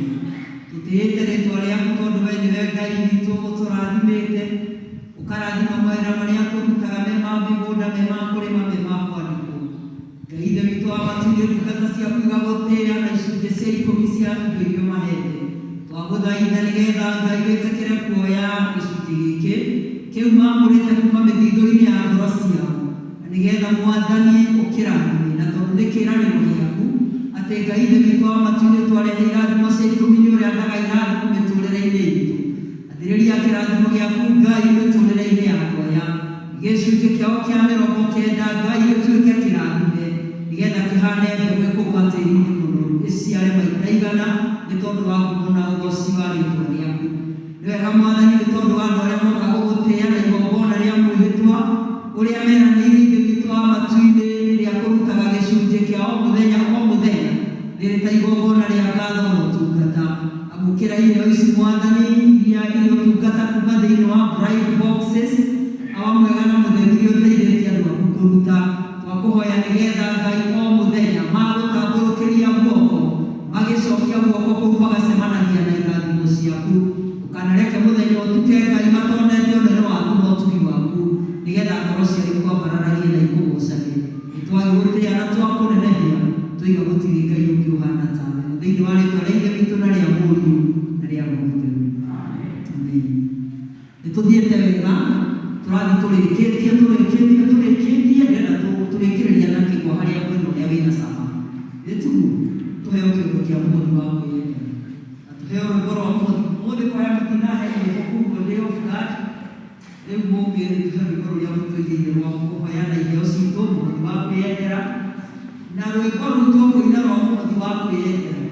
Tũtĩĩte rĩtwa rĩaku tondũ we nĩwe Ngai witũ ũtũrathimĩte, ũkarathima mawĩra marĩa tũrutaga, me ma mĩgũnda, me ma kũrĩma, me ma kwandĩkwo. Ngai Ithe witũ wa matu-inĩ, ndungata ciaku igagũtĩĩa na icunjĩ cia ikũmi cia indo iria ũmahete. Twagũthaitha nĩgetha Ngai wĩtĩkĩre kuoya gĩcunjĩ gĩkĩ kĩu maamũrĩte kuma mĩthithũ-inĩ ya ngoro ciao. Na Nĩgetha Mwathani ũkĩrathime, na tondũ nĩ kĩĩranĩro gĩaku atĩ Ngai Ithe witũ wa matu-inĩ twarehe irathimo cia ikũmi nĩ ũrĩandaga irathimo mĩtũrĩre-inĩ itũ. Athĩrĩria kĩrathimo gĩaku Ngai mĩtũrĩre-inĩ ya andũ aya, gĩcunjĩ kĩao kĩa 90 Ngai gĩtuĩke kĩrathime, nĩgetha kĩhane mbegũ ĩkũgwa tĩri-inĩ mũnoru, ĩciare maita 100, nĩ tondũ wa ngumo na ũgoci wa rĩtwa rĩaku. Nĩ wega Mwathani, nĩ tondũ wa andũ arĩa moka gũgũtĩĩa na igongona rĩa mwĩhĩtwa ũrĩa meranĩire Ithe witũ wa matu-inĩ rĩa kũrutaga gĩcunjĩ kĩa o mũthenya o mũthenya rĩrĩ ta igongona rĩa ngatho na ũtungata. Amũkĩra iheo ici Mwathani, iria irĩ ũtungata kuma thĩinĩ wa bright boxes, awa mwega na mũtheru, iria ũteithĩtie andũ aku kũruta. Twakũhoya nĩgetha Ngai o mũthenya magũtambũrũkĩria guoko, magĩcokia guoko kũu magacemanagia na irathimo ciaku. Ũkanareke mũthenya ũtuke Ngai matonete ũnene waku na ũtugi waku, nĩgetha ngoro ciao ikwambararagie na ikũgocage. Nĩtwagĩgũtĩĩa na twakũnenehia, tũiga gũtirĩ Ngai ũngĩ ũhana tawe. Thĩinĩ wa rĩtwa rĩa Ithe witũ na rĩa Mũriũ na rĩa Roho Mũtheru. Amen. Nĩtũthiĩte wega, tũrathiĩ tũrĩkĩtie tũrĩkĩtie tũrĩkĩtie, ndĩrenda tũrĩkĩrĩria na kĩgwa harĩa mwena ũrĩa wĩna cama. Nĩtiguo tũheo kĩndũ kĩa mũhothi wa kwĩyendera, na tũheo rwĩmbo rwa mũhothi. Ũmũthĩ kwaya mũtinahe nyĩmbo, koguo ndĩ off guard. Rĩu mũngĩtũhe rwĩmbo rũrĩa mũtũigĩire rwa kũheana iheo citũ, mũhothi wa kwĩyendera, na rwĩmbo rũu tũkũina rwa mũhothi wa kwĩyendera.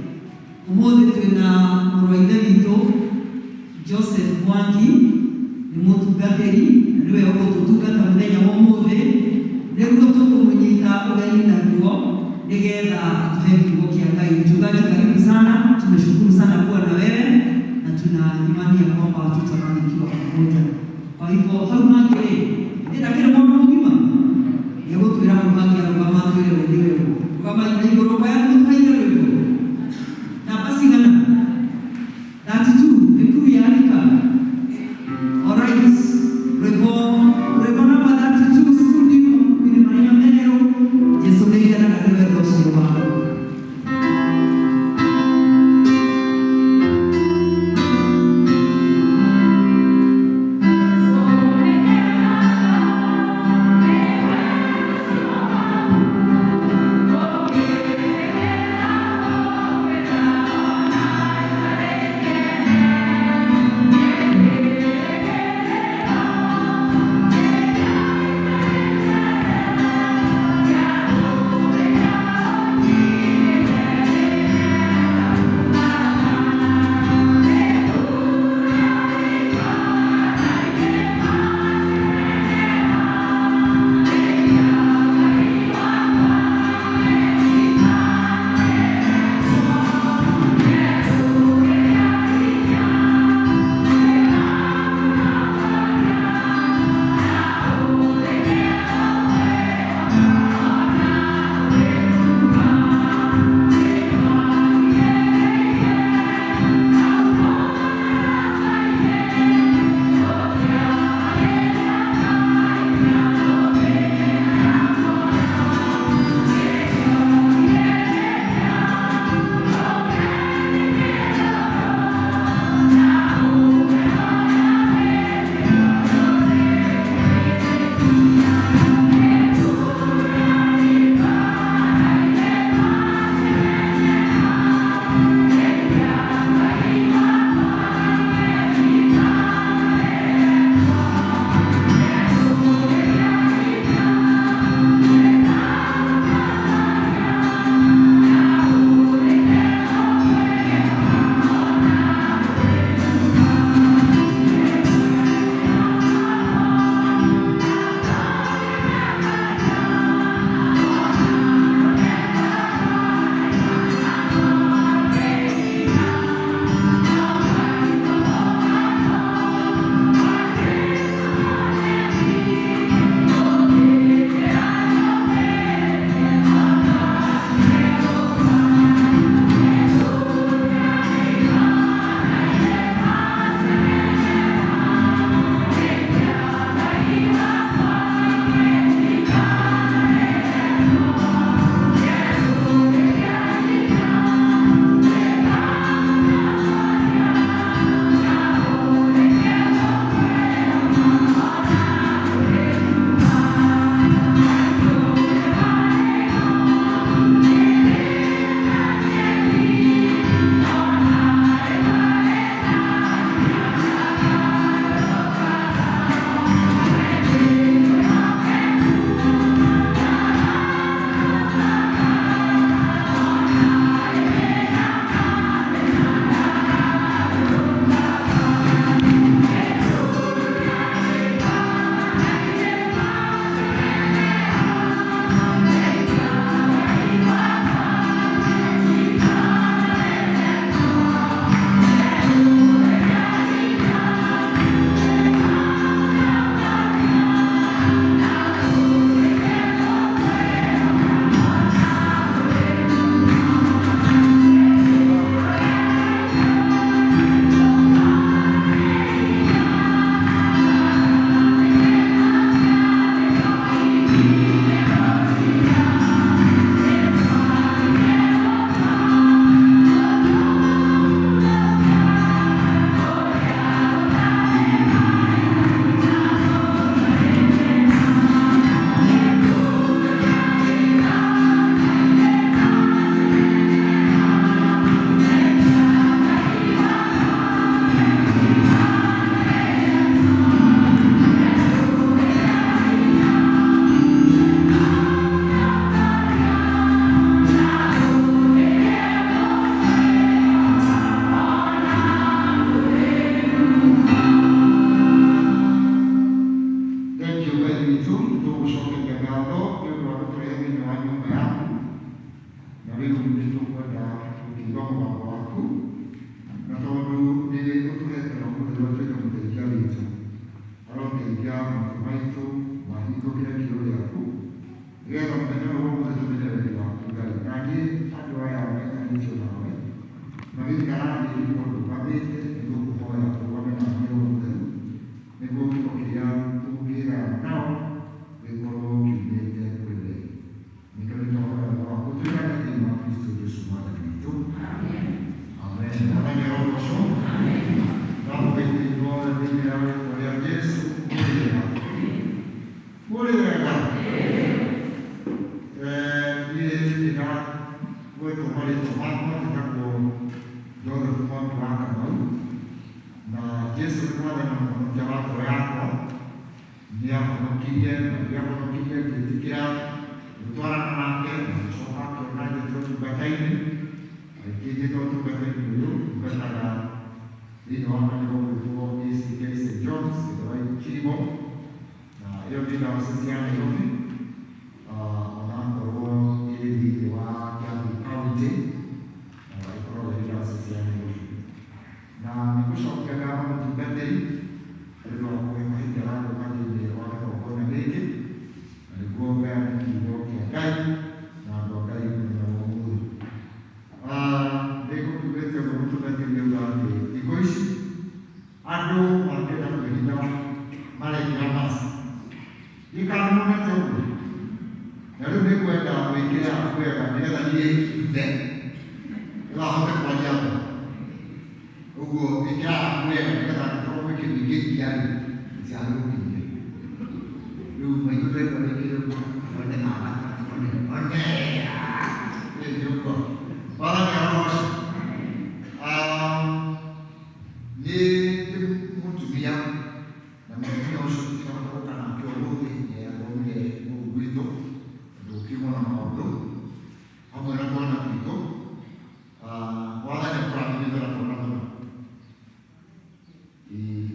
Ũmũthĩ twĩna mũrũ wa ithe witũ Joseph Mwangi, nĩ mũtungatĩri na nĩwe ũgũtũtungata mũthenya wa ũmũthĩ. Nĩguo tũkũmũnyita ũgeni naguo nĩgetha atũhe kiugo kĩa Ngai. Mchungaji, karibu sana, tumeshukuru sana kuwa na wewe na tuna imani ya kwamba tutabarikiwa pamoja. Kwa hivyo hau hangĩ rĩ, ndakĩrĩ mũndũ mũgima nĩegũtwĩra hau hangĩ arũgama atwĩre we nĩwe ũ. Rũgama na igũrũ kwaya mũtũhaire rwĩmbo namba cigana? 32 Mĩkuru ya Rika. Alright, rwĩmbo namba 32 studio, mabuku-inĩ marĩa merũ, Jesũ nĩngenaga nĩ wendo ũcio waku. Thank you. Mũrĩ wega? Niĩ ndĩragwetwo marĩtwa makwa, njĩtagwo Joseph Mwangi wa Kamau, na Jesu nĩ Mwathani na Mũhonokia wa ngoro yakwa. Nĩ ahonokirie, na rĩrĩa ahonokirie ngĩtĩkĩra gũtwarana nake, na ngĩcoka ngĩona njĩtwo ũtungata-inĩ. Aingĩ njĩtwo ũtungata-inĩ ũyũ, ndungataga thĩinĩ wa kanitha ũgwĩtwo ACK St John's Gĩthũrai Chirimo, na ĩyo nĩ diocese ya Nairobi, onakorwo ĩrĩ thĩinĩ wa Kiambu County, na ĩkoragwo ĩrĩ diocese ya Nairobi. Na nĩ ngũcokia ngatho mũtungatĩri nĩ ũndũ wa kũhe kahinda ga gũka thĩinĩ wa kĩgongona gĩkĩ, na nĩguo ngayane kiugo kĩa Ngai na andũ a Ngai mũthenya wa ũmũthĩ. Nĩ ngũkiugĩte ũguo mũtungatĩri auga atĩ thikũ ici andũ mangĩenda kwĩhitha marekĩra mask. Ndiũĩ kana nĩmuonete ũguo. Na rĩu nĩngwenda wĩkĩre yaku wega nĩgetha niĩ ndute, nĩgetha hote kwaria mbere. Ũguo ĩkĩra yaku wega nĩgetha angĩkorwo gwĩ kĩndũ ingĩikia rĩ, gĩtigathũkithie. Rĩu maitũ ndĩrenda wĩkĩre ũguo, one baba, one, one, ĩ nĩ ũguo. Mwathani arogocwo. Niĩ ndĩ mũtumia, na mũtumia ũcio tũtinahota gũka nake ũmũthĩ, nĩ athomire gũkũ gwitũ, tondũ gũkiumwo na maũndũ, hamwe na twana twitũ. Mwathani akũrathimĩte na twana tũna. Ĩĩ,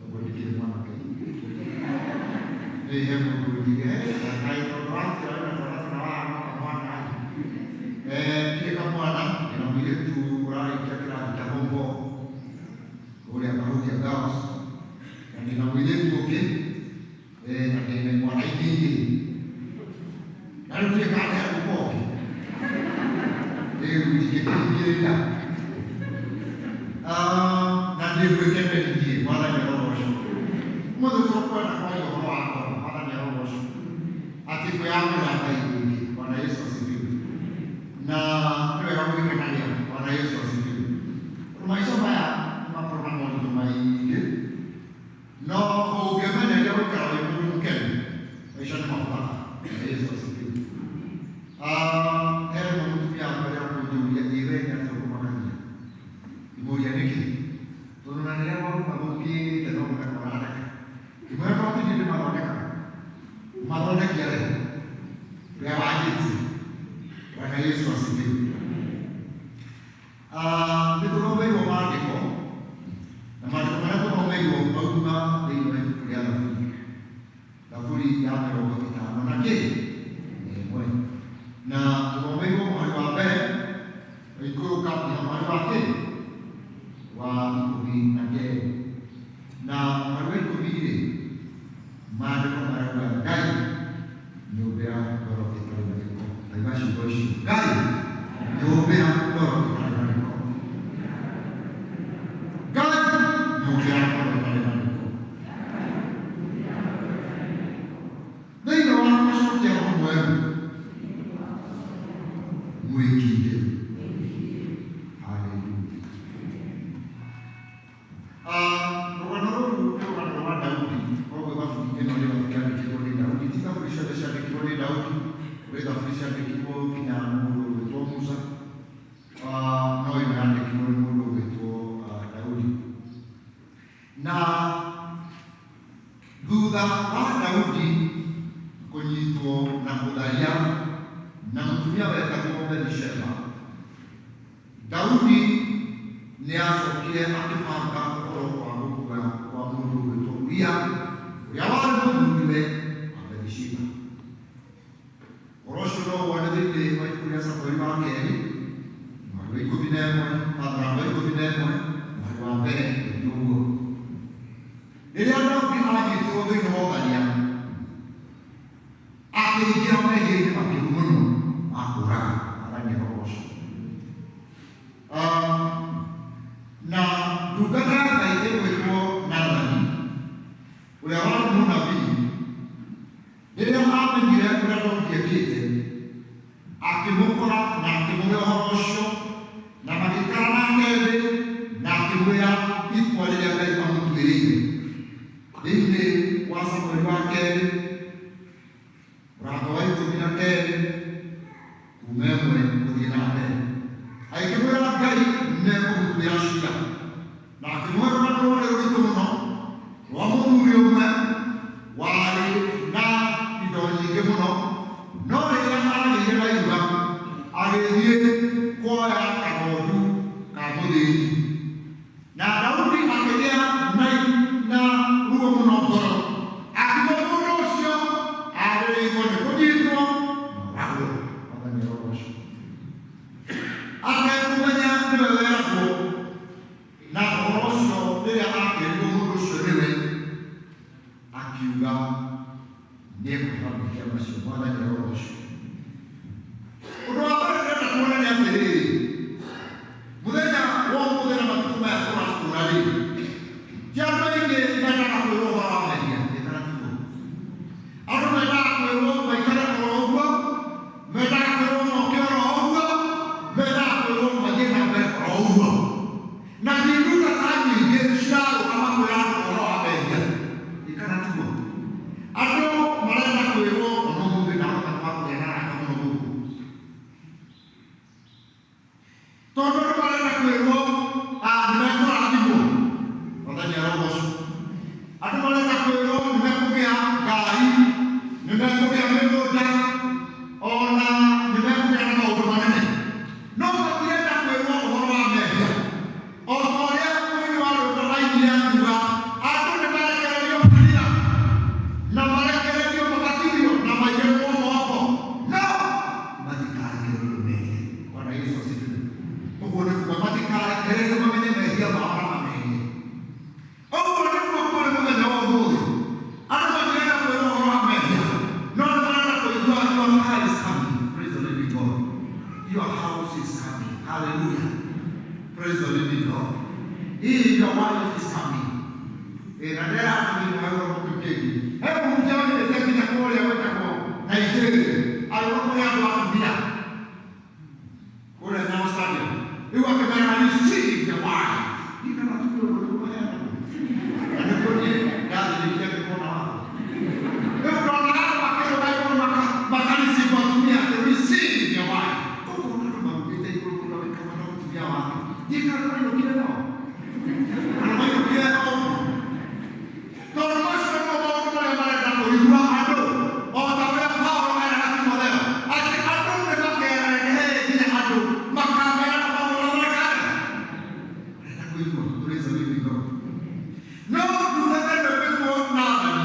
ũguo ndikĩrĩ mwanake. Nĩ he mũndũ ũnjige, kaĩ tondũ wakĩra wĩna twana tũna wahana o kamwana ĩ. Ndirĩ kamwana, ndĩna mũirĩtu ũrarĩkia kĩrathi kĩa form four kũrĩa Kahuhia Girls, na ndĩna mũirĩtu ũngĩ, na ndĩna imwana ingĩ igĩrĩ. Na rĩu ndiũĩ kana nĩegũka ũngĩ. Rĩu ndingĩkĩringĩrĩria. Na ndĩngwĩkeneria niĩ, Mwathani arogocwo. Ũmũthĩ tũkwenda kwaria ũhoro wa ngoro, Mwathani arogocwo. Atĩ kwĩyamũrĩra Ngai rĩngĩ, Bwana Yesu asifiwe. Na nĩ wega gũgĩkenagia, Bwana Yesu asifiwe. Tondũ maica maya nĩ makoragwo na moritũ maingĩ, no ũngĩmenyeria gũikara wĩ mũndũ mũkenu, maica nĩ mahũthaga. Bwana Yesu asifiwe. He rĩmwe mũtumia wakwa rĩrĩa akũnjũria, ĩ we nĩ atĩa ũkũmakagia? Ngĩmũria nĩkĩ? Tondũ na rĩrĩa maũndũ mathũkĩte no gũtheka ũratheka. Ngĩmwĩra korwo ti niĩ ndĩmathondekaga, mathondeki arĩho, ũrĩa wanjĩtie. Bwana Yesu asifiwe. Nĩ tũthomeirwo maandĩko, na maandĩko marĩa tũthomeirwo mauma thĩinĩ wa ibuku rĩa Thaburi, Thaburi ya mĩrongo ĩtano na kĩ? Na ĩmwe. Na tũthomeirwo mũhari wa mbere ũikũrũka nginya mũhari wa kĩ? Wa ikũmi na kerĩ. Na mũhari wa ikũmi rĩ, maandĩko marauga Ngai nyũmbĩra ngoro ĩtarĩ na gĩko. Ndaigua ciugo icio, Ngai nyũmbĩra ngoro ĩtarĩ na gĩko. Ngai nyũmbĩra ngoro ĩtarĩ na gĩko. Thĩinĩ wakwa cokia roho mwerũ mwĩkindĩru. Haleluya. Rũgano rũrũ nĩ rũgano rwa Daudi. Koguo thaburi ĩno nĩ thaburi yandĩkĩtwo nĩ Daudi. Ti thaburi ciothe ciandĩkirwo nĩ Daudi, kũrĩ thaburi ciandĩkirwo nginya mũndũ ũgwĩtwo Musa, no ĩno yandĩkirwo nĩ mũndũ ũgwĩtwo Daudi. Na thutha wa Daudi kũnyitwo na gũtharia na mũtumia wetagwo Bathsheba, Daudi nĩ acokire akĩbanga ũhoro wa gũkua kwa mũndũ ũgwĩtwo Uria, ũrĩa warĩ mũthuriwe wa Bathsheba. Ũhoro ũcio no wone thĩinĩ wa ibuku rĩa Samueli wa kerĩ, mũhari wa ikũmi na ĩmwe, mũrango wa ikũmi na ĩmwe, mũhari wa mbere gũthiĩ ũguo. Rĩrĩa Daudi anyitirwo thĩinĩ wa ũtharia, akĩingĩra mehia-inĩ makĩru mũno ma kũũraga. Mwathani arogocwo. Na ndungata ya Ngai ĩgwĩtwo Nathani, ũrĩa warĩ mũnabii, rĩrĩa amenyire ũrĩa Daudi ekĩte, akĩmũkora na akĩmũhe ũhoro ũcio, na magĩikara nake thĩ, na akĩmwĩra itua rĩrĩa Ngai amũtuĩrĩire. Thĩinĩ wa Samueli wa kerĩ, 12 kuma 1 gũthiĩ na mbere. Agĩkĩmwĩra Ngai nĩekũmũtuĩra ciira, na akĩmũhe rũgano rwarĩ rũritũ mũno rwa mũthuri ũmwe warĩ na indo nyingĩ mũno, no rĩrĩa agĩire na iruga agĩthiĩ kuoya kagondu ka mũthĩni. Na Daudi akĩgĩa na ruo mũno ngoro, akiuga mũndũ ũcio agĩrĩirwo nĩ kũnyitwo na oragwo. Mwathani arogocwo. Atekũmenya nĩwe weragwo, na ũhoro ũcio rĩrĩa akĩrirwo mũndũ ũcio nĩwe, akiuga nĩekũhera mehia macio. Mwathani arogocwo. Ũndũ wa mbere ndĩrenda kuona nĩ atĩrĩrĩ, mũthenya wa ũmũthĩ na matukũ maya tũratũra rĩ, ti andũ aingĩ mendaga kwĩrwo ũhoro wa mehia, nĩ kana tiguo? Andũ mendaga kwĩrwo maikare oro ũguo, mendaga kwĩrwo moke oro ũguo, mendaga kwĩrwo mathiĩ na mbere oro ũguo. Na ti ndungata nyingĩ cirarũgama kwĩra andũ ũhoro wa mehia, nĩ kana tiguo? Andũ marenda kwĩrwo ona ũmũthĩ ndahota twakũgĩa na arata mũno gũkũ, tondũ andũ marenda kwĩrwo nĩmekũrathimwo. Mwathani arogocwo. Andũ marenda kwĩrwo nĩmekũgĩa ngari, nĩmekũgĩa mĩgũnda, ona nĩmekũgĩa na maũndũ manene, no matirenda kwĩrwo ũhoro wa mehia. O ta ũrĩa mũini wa rwĩmbo ainire akiuga, andũ nĩmarekererio kanitha na marekererio mabatithio na maigĩrĩrwo moko, no matikarekererio mehia. Bwana Yesu asifiwe. Ũguo nĩ kuga matikarekererio mamenye mehia mao na mamehie. Ũguo nĩguo kũrĩ mũthenya wa ũmũthĩ. Andũ matirenda kwĩrwo ũhoro wa mehia, no nĩ marenda kũigua your car is coming. Praise the living God. Your house is coming. Hallelujah. Praise the living God. Your wife is coming. Na ndĩra andũ thĩinĩ wa ũhoro kĩngĩ. He mũhunjia wagĩrĩte nginya kũrĩa gwĩtagwo Nigeria, agĩũka kũrĩ andũ atumia kũrĩa Nyayo Stadium. Rĩu akĩmera receive your wife. Niĩ kana atumia ũguo nĩguo maheanagwo. Na nĩguo niĩ ndathĩnĩkire ngĩkona watho. Rĩu ndona andũ makĩrũga igũrũ makareceive atumia atĩ receive your wife. Ũkona andũ marugĩte igũrũ mũno wĩkama na mũtumia wake. Niĩ kana mainũkire nao. Kana mainũkire o ũguo. Tondũ macio nĩmo maũndũ marĩa marenda kũigua andũ, o ta ũrĩa Paulo eraga Timotheo atĩ andũ nĩmakerehe nginya andũ makamera na maũndũ marĩa marekare. Marenda kũigua. Praise the living God. No ndungata ĩno ĩgwĩtwo Nathani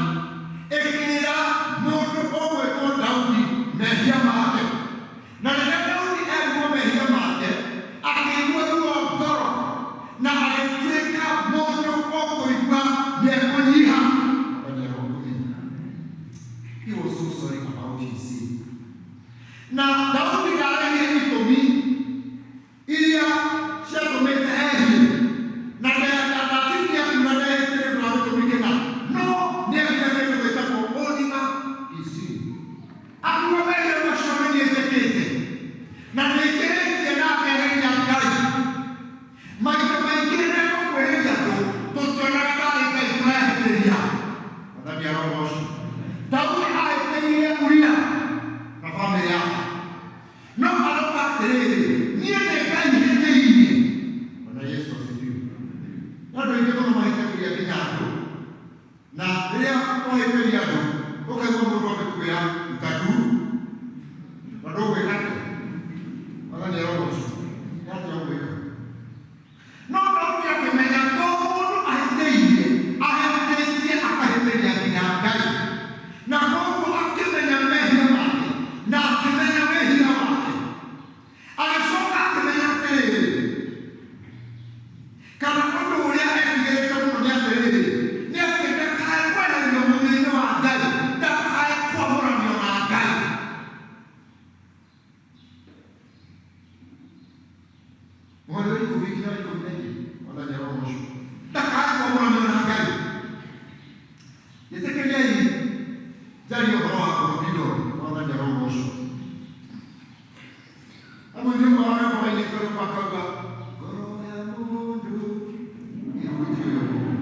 ĩkĩra mũndũ ũgwĩtwo Daudi mehia make. Na rĩrĩa Daudi erwo mehia make, akĩigua ruo ngoro na agĩtuĩka mũndũ ũkũigua nĩekũnyiha. Mwathani arogocwo. He was so sorry about his sin. Na Daudi ndarehire itũmi iria ciatũmĩte ehie, na ndatinire akiuga ndehĩtie nĩ ũndũ wa gĩtũmi kĩna, no nĩekire kĩndũ gĩtagwo owning his sin. Akiuga mehia macio nĩ niĩ njĩkĩte na nĩnjĩhĩtie na ngeheria Ngai. Maita maingĩ rĩrĩa tũkwĩhĩria andũ tũtionaga tarĩ Ngai tũrehĩtĩria. Mwathani arogocwo. Daudi ahĩtĩirie Uria na bamĩrĩ yake, no arauga atĩrĩrĩ, niĩ nĩ Ngai hĩtĩirie. Bwana Yesu asifiwe. Andũ aingĩ mũno mahĩtagĩria nginya andũ, na rĩrĩa twahĩtĩria andũ ũkaigua mũndũ agĩkwĩra ruta ndu na ndũgwĩka atĩa. Mwathani arogocwo. Nĩ atĩa ũgwĩka? No Daudi akĩmenya to mũndũ ahĩtĩirie, ahĩtĩtie akahĩtĩria nginya Ngai, na koguo akĩmenya mehia make na akĩmenya wĩhia wake. Agĩcoka akĩmenya atĩrĩrĩ, kana ũndũ ũrĩa etigĩrĩte mũno nĩ atĩrĩrĩ, nĩ atĩ ndakae kweherio mũthia-inĩ wa Ngai, ndakae kwamũranio na Ngai. Mũhari wa 10 nginya wa 12. Mwathani arogocwo. Ndakae kwamũranio na Ngai. Ĩtĩkĩriai njarie ũhoro wa ngoro kidogo. Mwathani arogocwo. Amwe nĩ ũmwe wa rwĩmbo wainĩtwo rwĩmbo akauga ngoro ya mũndũ ĩrũgĩtio ũguo.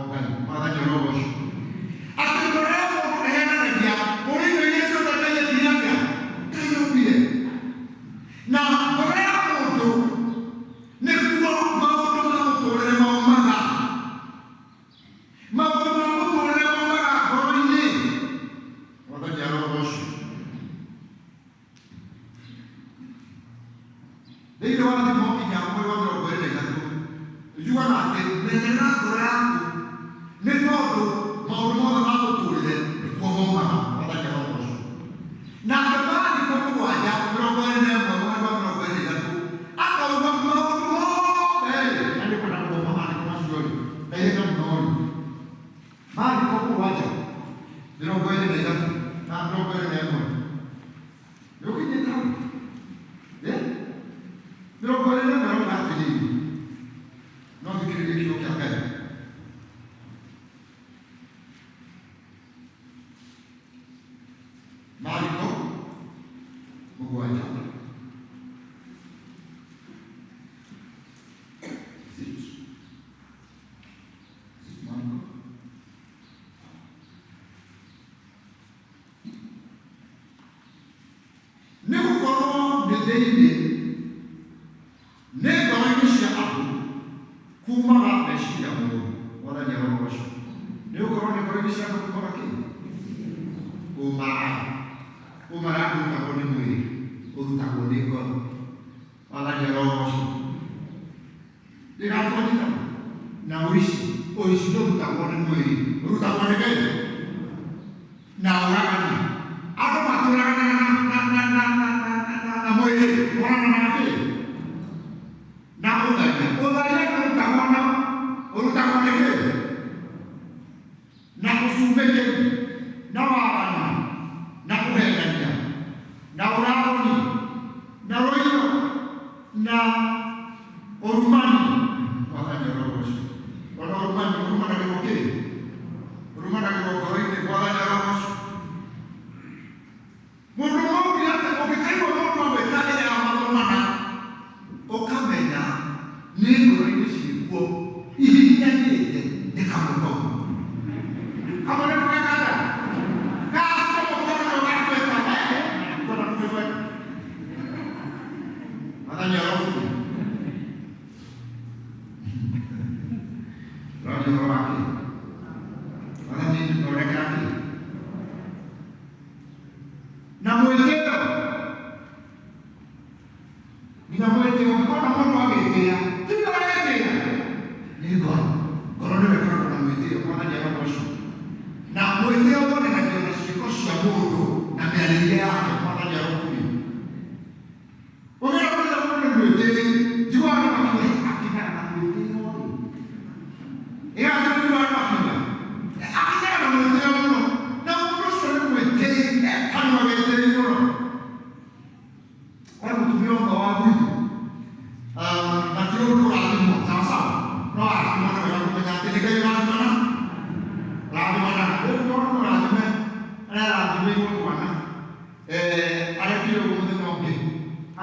Ngai. Mwathani ũrogocwo. Atĩ ngoro ya mũndũ ĩhenanagia ũrĩa indo iria ciothe Ngai ekire atĩa? Ngai ombire. Na ngoro ya mũndũ nĩkuo maũndũ ma mũtũrĩre maumaga. Maũndũ ma mũtũrĩre maumaga ngoro-inĩ. Mwathani arogocwo. Thĩinĩ wa Thimo inya mweri wa 23 yugaga atĩ menyerera ngoro yaku nĩ tondũ maũndũ mothe ma mũtũrĩre nĩkuo maumaga. Mwathani arogocwo. Nake Maandĩko 7 21 mweri wa 23 akauga maũndũ mothe rĩ, na nĩkwenda gũthoma maandĩko macio rĩ na ihenya mũno rĩ, Maandĩko 7 23 na 21 nĩũkinyĩte hau? 21 ĩrauga atĩrĩrĩ, no thikĩrĩrie kiugo kĩa Ngai. Maandĩko 7. Is it? Is it Marko? Nĩ gũkorwo nĩ thĩinĩ nĩ ngoro-inĩ cia andũ kumaga meciria moru. Mwathani arogocwo. Nĩ gũkorwo nĩ ngoro-inĩ cia andũ kumaga kĩ? Ũmaraya. Ũmaraya ndũrutagwo nĩ mwĩrĩ, ũrutagwo nĩ ngoro. Mwathani arogocwo. Ndĩratwanyita na ũici, ũici ndũrutagwo nĩ mwĩrĩ, ũrutagwo nĩ kĩ? Na ũragani. Andũ matũraganaga na mwĩrĩ, moraganaga na kĩ? Na ũtharia. Ũtharia ndũrutagwo na ũrutagwo nĩ kĩ? Na ũcumĩkĩri, na waganu, na kũhengania, na ũragũri, na rũiro, na ũrumani. Mwathani arogocwo. Ona ũrumani ũrumanagĩrwo kĩ? Ũrumanagĩrwo ngoro-inĩ. Mwathani arogocwo. Mũndũ ũmwe augire atĩ ũngĩkaigua mũndũ agwĩta ĩrĩa ya magũrũ mana, ũkamenya nĩ ngoro-inĩ ciĩkuo ihihinyanĩte nĩ kamwe kau. Kamwe nĩ tũgeka atĩa? Gacomoka nĩko gakwĩta kwenda kũmĩgweta. Mwathani arogocwo. Ũraria ũhoro wa kĩ? Mwathani thondekera kĩ? Na mwĩtĩo. Nginya mwĩtĩo, ũngĩkona mũndũ agĩtĩa, ti we ũretĩa, nĩ ngoro. Ngoro nĩyo ĩkoragwo na mwĩtĩo. Mwathani arogocwo. Na mwĩtĩo wonanagio na ciĩko cia mũndũ na mĩarĩrie yake. Mwathani arokumio. Ũngĩona mũndũ mũndũ nĩ mwĩtĩi, njiguaga andũ makiuga, "Hĩ, akinyaga na mwĩtĩo rĩ." Ĩĩ, andũ njiguaga andũ makiuga, akinyaga na mwĩtĩo mũno. Na mũndũ ũcio nĩ mwĩtĩi, e kanua getĩi mũno. He mũtumia ũmwe wa gwitũ, na ti ũndũ ũrathimwo, sawa sawa, no arathimwo nĩ wega kũmenya atĩ nĩ Ngai ũrathimana, ũrathimanaga. Rĩu tondũ mũrathime, arĩa arathimĩirwo twana, arekire ũguo mũthenya ũngĩ,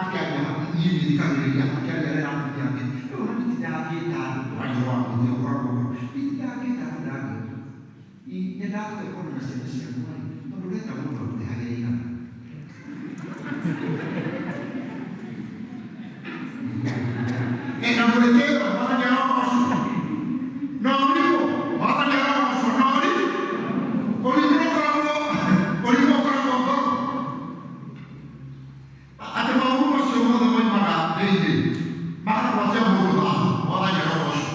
akĩaria niĩ ngĩthikagĩrĩria, akĩaria arera atumia ake, rĩu ona nditindaga ngĩta andũ, tũraria ũhoro wa mwĩtĩo ũkoragwo ngoro, nditindaga ngĩta andũ ndangĩtwo. Nyendaga tũgekwo na ciana ciakwa rĩ, tondũ ndeta mũndũ akũrehagĩra igana. Na mwĩtĩo, Mwathani arogocwo. Na ũrimũ, Mwathani arogocwo. Na ũrimũ, ũrimũ ũkoragwo, ũrimũ ũkoragwo ngoro. Atĩ maũru macio mothe moimaga thĩinĩ, makagwatia mũndũ thaahu. Mwathani arogocwo.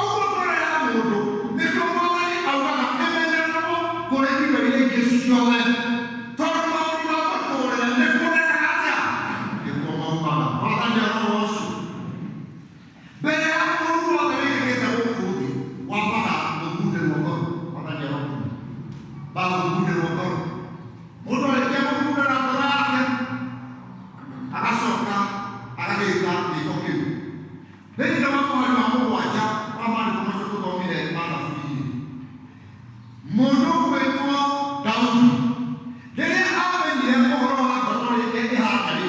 Ũguo ngoro ya mũndũ nĩkĩo Mwathani augaga ĩmenyererwo kũrĩ indo iria ingĩ ciothe, tondũ maũndũ ma mũtũrĩre nĩkuo mekaga atĩa? Nĩkuo maumaga. Mwathani arogocwo. Mbere ya ũũru wothe wĩkĩkĩte gũkũ thĩ, wambaga gũthugundĩrwo ngoro. Mwathani arokumio. Mbaga gũthugundĩrwo ngoro. Mũndũ arĩkia gũthugundĩra ngoro yake, agacoka agagĩka gĩko kĩu. Thĩinĩ wa mũhari wa 7 wa maandĩko macio tũthomire ma Thaburi-inĩ, mũndũ ũgwĩtwo Daudi rĩrĩa amenyire ũhoro wa ngoro ũrĩa ĩhana rĩ,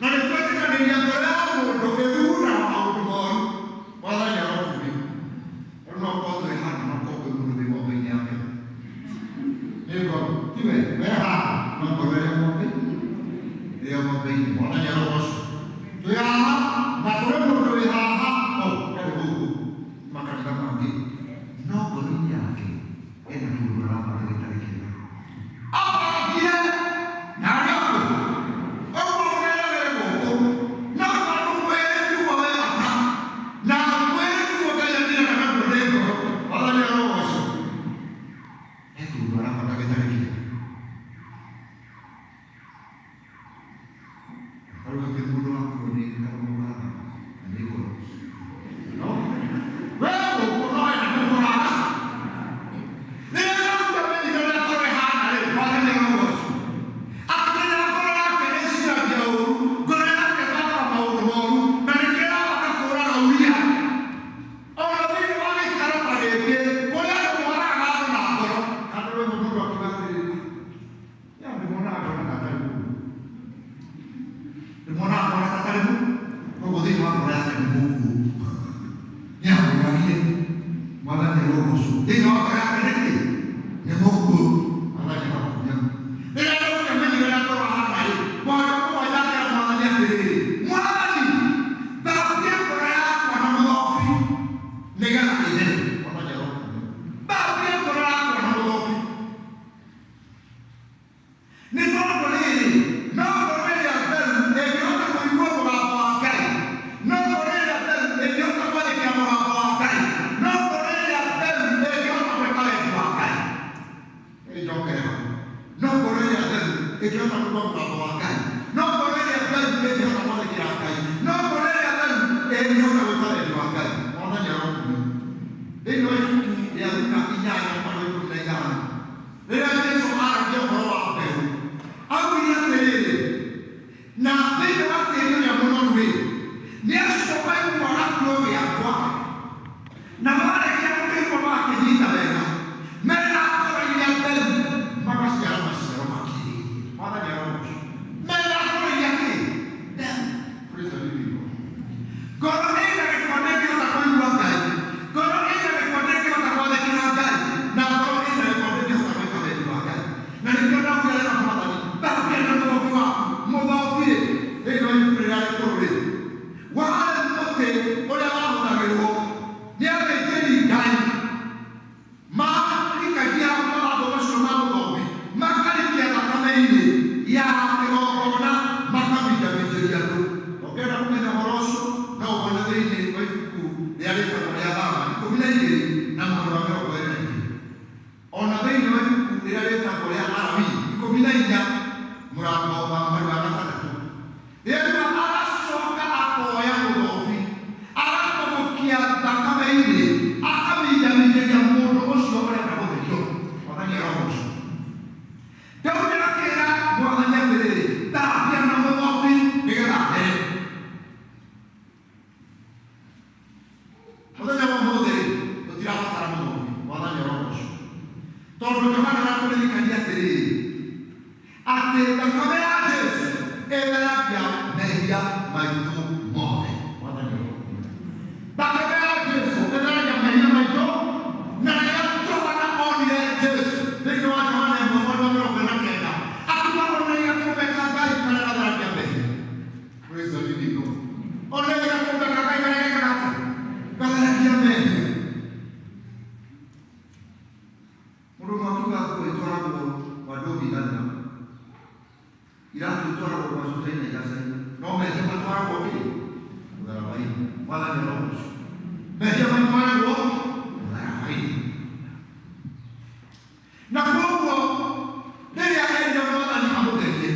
na nĩ twetĩkanĩria ngoro ya mũndũ ĩthugundaga maũndũ moru. Mwathani arokumio. Rĩu no korwo twĩ hana. ĩngĩhota kũigua mũgambo wa Ngai, no ngoro ĩrĩa theru ĩngĩhota gwathĩkĩra Ngai, no ngoro ĩrĩa theru ĩngĩhota gwĩka wendi wa Ngai. Mwathani arokumio. Thĩinĩ wa ibuku rĩa Luka 8:15, rĩrĩa Jesũ aragia ũhoro wa mbeũ, augire atĩrĩrĩ, na thĩinĩ wa tĩri ũrĩa mũnoru-rĩ, nĩ acio maiguaga kiugo gĩakwa, na marĩkia gũkĩigua magakĩnyita wega, mena ngoro iria theru, magaciara maciaro makĩrĩirie. Mwathani arogocwo. Mena ngoro iria kĩ? Theru. Praise the living God. Ngoro ĩna gĩko ndĩngĩhota kũigua Ngai, ngoro ĩna gĩko ndĩngĩhota gwathĩkĩra Ngai, na ngoro ĩna gĩko ndĩngĩhota gwĩka wendi wa Ngai. Na nĩkĩo ndaugire rĩra Mwathani, thambia na mũthobi waku. Mũthobi-rĩ, thĩinĩ wa ibuku rĩrĩa rĩkũrũ-rĩ, warĩ mũtĩ ũrĩa wahũthagĩrwo nĩ athĩnjĩri Ngai. Marikagia mathangũ macio ma mũthobi, makarikia thakame-inĩ ya kĩgongona, makaminjaminjĩria andũ. Ũngĩenda kũmenya ũhoro ũcio, no wone thĩinĩ wa ibuku rĩa rĩtagwo rĩa Thama 12 na mũhari wa 22. Ona thĩinĩ wa ibuku rĩrĩa rĩtagwo rĩa Alawii 14 mũrango wa mũhari wa 6. Rĩrĩa agacoka akoya mũthobi, agatũgũkia thakame-inĩ, akaminjaminjĩria mũndũ ũcio ũrenda gũtherio. Mwathani arogocwo. Daudi akĩra Mwathani atĩrĩrĩ, thambia na mũthobi nĩgetha there. Mũthenya wa ũmũthĩ-rĩ, tũtirabatara mũthobi. Mwathani arogocwo. Tondũ Johana aratũririkania atĩrĩrĩ, atĩ thakame ya Jesu ĩtheragia mehia maitũ mothe. Mwathani arogocwo. Thakame ya Jesu ĩtheragia mehia maitũ, na rĩrĩa Johana onire Jesu thĩinĩ wa Johana 1:49, akiuga onei gatũrũme ka Ngai karĩa gatheragia mehia. Praise the living God. Onei gatũrũme ka Ngai karĩa gekaga atĩa? Gatheragia mehia. Mũndũ ũmwe akiuga nguo itwaragwo kwa ndũbi irathira, iratũ itwaragwo kwa cucaina igacaina, no mehia matwaragwo kĩ? Mũtharaba-inĩ. Mwathani arogocwo. Mehia matwaragwo mũtharaba-inĩ. Na koguo rĩrĩa erire Mwathani amũtherie,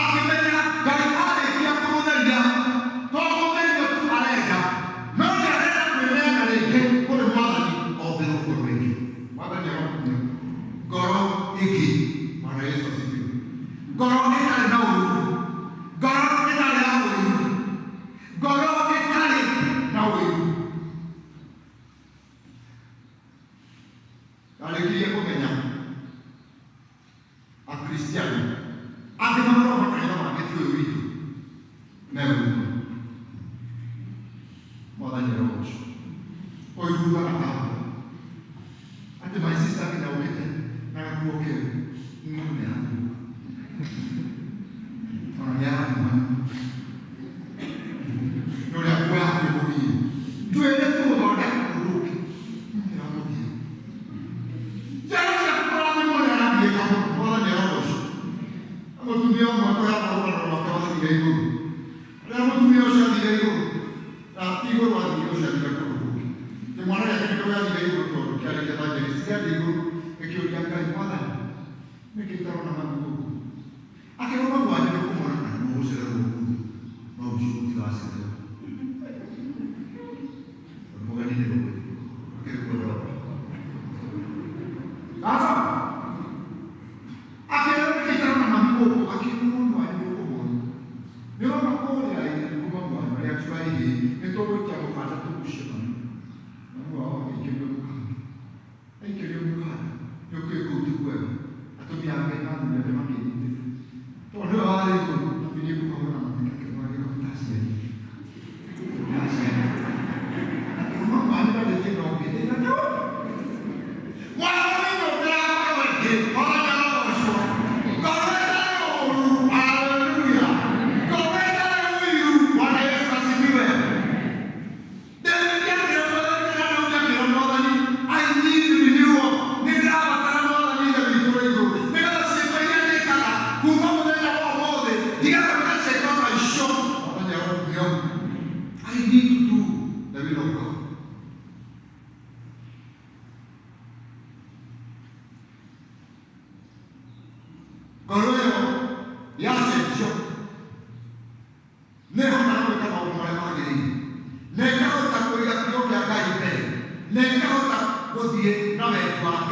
akĩmenya Ngai arĩkia kũmũtheria, to gũtherio tu arenda, no nĩ arenda kwĩneana rĩngĩ kũrĩ Mwathani ombĩrwo ngoro ĩngĩ. Mwathani arokumio. Ngoro ĩngĩ. Bwana Yesu asifiwe. Ngoro ĩtarĩ na ũiru, ngoro ĩtarĩ ya ũiru, ngoro ĩtarĩ na ũiru. Ndarĩkirie kũmenya Akristiano angĩ makoragwo makanitha mangĩ ti ũyũ witũ me ũiru. Mwathani arogocwo. Ũiru ugaga ta mbwa. Atĩ my sister nginya ũkĩte na gakuo keru, mũndũ nĩ arathũka. Ona nĩ aranyua. Nĩ ũrĩa nguo yaku ĩkũgiĩ. Twĩre tũgũthondeka ũndũ ũngĩ. Ĩramũgiĩ. Ciana ciaku kũrathimwo nĩ aragiĩka mũno. Mwathani arogocwo. Mũtumia ũmwe kũheana rũgano rwake wathire igũrũ. Rĩrĩa mũtumia ũcio athire igũrũ, na ti igũrũ athire, ũcio athire kũndũ kũngĩ. Kĩmwana gĩake nĩkĩo gĩathire igũrũ tondũ kĩarĩ evangelist. Gĩathiĩ igũrũ gĩkĩũria Ngai, Mwathani, nĩkĩ itarona mami gũkũ? Akĩrwo mami wanyu nĩ ũkũmona na nĩ mũgũcererwo ũmũthĩ, no rũciũ mũtigacererwo. Tondũ mũgeni nĩ rũĩ. Akĩrĩ kuo ndona. Sasa akĩrwo nĩkĩ itarona mami gũkũ? Akĩrwo mami wanyu nĩ ũkũmona. Nĩ ũrona kũrĩa ĩ nĩkuo mami wanyu arĩ, akiuga ĩhĩ, nĩ tũgũikia mũkanda tũgucie mami. Mami wao agĩikĩrio mũkanda. Aikĩrio mũkanda, nĩ ũkĩũĩ kũu ti kwega. Atumia ake na athuri ake makĩnyitĩra. Tondũ nĩwe warĩ igũrũ, ambĩrĩrie kũmahũra na mateke akĩmwĩra gĩko ndaciarire. Ndaciarire. Akĩrwo mami wanyu ndarĩ thĩna ũngĩ, thĩna nĩ ũyũ. Mwathani nyũmbĩra ngoro ĩngĩ, Mwathani arogocwo. Ngoro ĩtarĩ ũũru, haleluya. Ngoro ĩtarĩ ũiru, Bwana Yesu asifiwe. David akĩra Mwathani kana Daudi akĩra Mwathani, I need renewal. Nĩ ndĩrabatara Mwathani Ithe witũ ũrĩ igũrũ, nĩgetha ciĩko iria njĩkaga kuma mũthenya wa ũmũthĩ ndige gwĩka ciĩko ta icio. Mwathani arokumio. I need to do the will of God.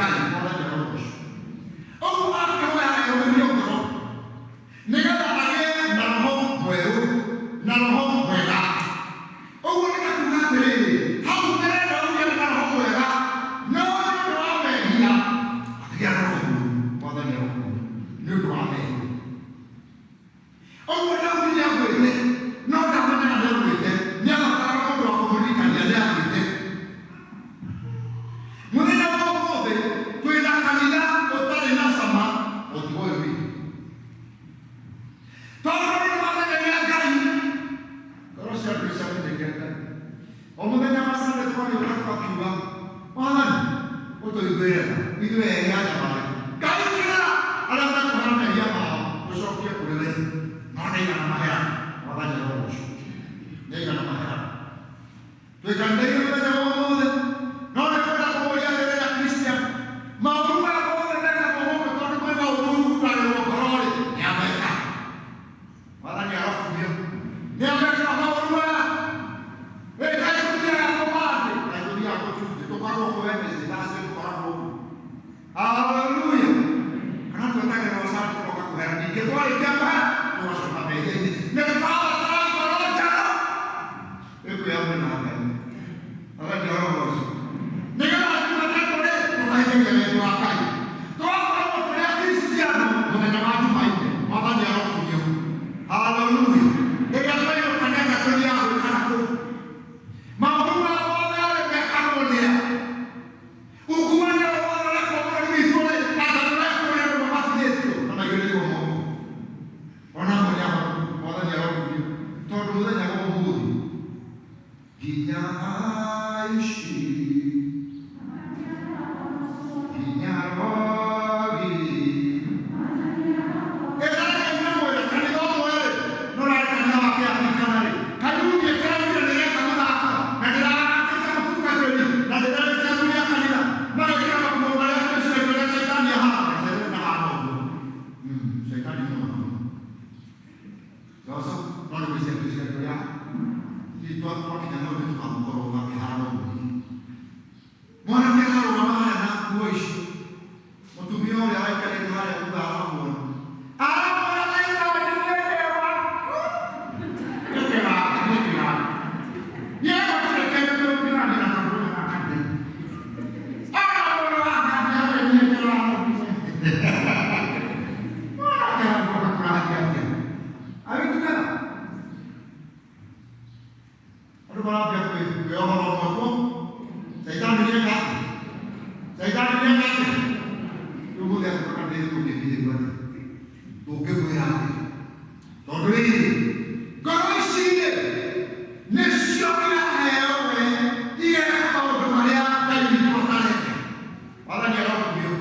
Ngai mwathani arogocwo. Ũguo akĩhoya erũhĩrio ngoro nĩgetha agĩe na roho mwerũ na roho mwega. Ũguo nĩ ta kuuga atĩrĩrĩ, hau mbere Daudi arĩ na roho mwega, no nĩ ũndũ wa mehia akĩgĩa na roho mũũru. Mwathani arogocwo nĩ ũndũ wa mehia. Ũguo Daudi nĩagwĩte, no ndamenyaga nĩagwĩte, nĩabataraga mũndũ wa kũmũririkania nĩagwĩte. Mũthenya wa ũmũthĩ twĩna kanitha ũtarĩ na cama o tiga ũyũ witũ. Tondũ andũ nĩmamenyeria Ngai, ngoro cia andũ nĩciamenyeria Ngai. O mũthenya wa Sunday tũgagĩũka tũgakiuga, Mwathani, ũtũiguĩre tha, ithuĩ ehia anyamarĩku. Ngai kĩrĩra arĩa mekũhera mehia mao, ũcokie kũrĩ we. No nĩaigana mahera, Mwathani arogocwo. Nĩaigana mahera. Twĩ kanitha-inĩ mũthenya wa ũmũthĩ, no nĩngwenda kũmũria atĩrĩrĩ Akristiano, maũru maya mothe mekagwo gũkũ tondũ kwĩ maũru huragĩrwo ngoro-rĩ, nĩameka. Mwathani arokumio. Nĩameka maũru maya. Ĩ kaĩ tũthiaga kũ Monday? Kaĩ tũthiaga kũ Tuesday? Tũkoragwo kũ Wednesday? Thursday tũkoragwo kũ? Hallelujah. Kana twetagĩrĩrwo Sunday tũgoka kũhera, ningĩ twarĩkia kũhera tũgacoka mehia-inĩ. Nĩ tũrabatara ngoro njerũ ĩkwĩyamũrĩra na Ngai. Mwathani arogocwo. Nĩgetha Jumatatũ rĩ, tũkahĩtũkia wendi wa Ngai. Tũgakoragwo tũrĩ Akristiano mũthenya wa Jumaine. Mwathani arokumio. Hallelujah. Rĩrĩa twainũka nĩ atĩa tũthiaga gwĩka na kũu? Maũndũ maya mothe rĩ, mekagwo nĩ a? Ungumania ũrĩa wothe ũrekwo bũrũri witũ rĩ, anga ndũrekwo nĩ andũ mabatithĩtio na maigĩrĩirwo moko? Ona amwe nĩ ahonoku. Mwathani arokumio. Tondũ mũthenya wa ũmũthĩ nginya aici, nginya rogi. Ĩtarĩ mwĩra kanitha ũmwe rĩ, no rarĩ kanitha wa Kĩanglikana rĩ, kayuthi kĩraugire nĩreka mũthako na ndĩrarakĩte mũtungatĩri na ndĩrarĩte athuri a kanitha magekĩra makuo marĩa twĩciragia ũrĩa caitani ahana, na caitani ndahana ũguo. Caitani nĩ mũthako. Sasa no nĩ gwĩciria twĩciragia ũrĩa hihi twakinya hau nĩ tũkamũkorwo akĩhana ũguo hihi. Mwanake ararũgama harĩa na nguo icio, mũtumia ũrĩa waikarĩte harĩa thutha aramuona. Aramwĩra caitani nĩ waku. Nĩkĩ wake, nĩkĩ wake. Niĩ gũtirĩ kĩndũ tũngĩranĩra tondũ ũyũ wa kanitha. Aramwĩra wa kanitha we niĩ ndĩramũrire. Mwanake aramuona kũrathiĩ atĩa? Are we together? Andũ marambia kwĩyohora ũmwe kuo. Caitani nĩeka atĩa? Caitani nĩeka atĩa? Rĩu mũthĩ angĩũka kanitha-inĩ tũngĩmwĩra atĩa? Tũngĩmwĩra atĩa? Tondũ rĩrĩ, ngoro ici rĩ, nĩcio iraheo we igeka maũndũ marĩa Ngai witũ atarenda. Mwathani arokumio.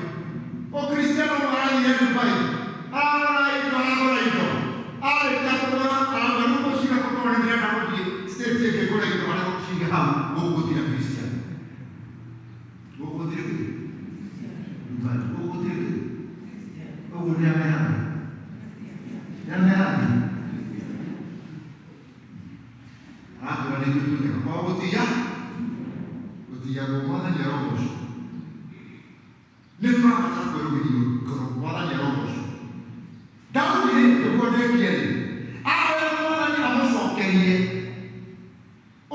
Ũkristiano ũmwe arathire Dubai, ararora indo, aragũra indo. Arĩkia kũgũra, arauga rĩu ngũciga kũ tondũ nĩndĩrenda gũthiĩ state ĩngĩ ngũre indo harĩa ngũciga hau, gũkũ gũtirĩ Akristiano. Gũkũ gũtirĩ kĩ? Dubai. Gũkũ gũtirĩ kĩ? Ũguo nĩ amehania. Nĩ amehania. Aratwĩra nĩ ithuĩ tũthiaga kwao gũtiya. Gũtiyagwo. Mwathani arogocwo. Nĩ tũrabatara kwerũhĩrio ngoro. Mwathani arogocwo. Daudi rĩ, nĩguo ndĩkie rĩ, ahoya Mwathani amũcokerie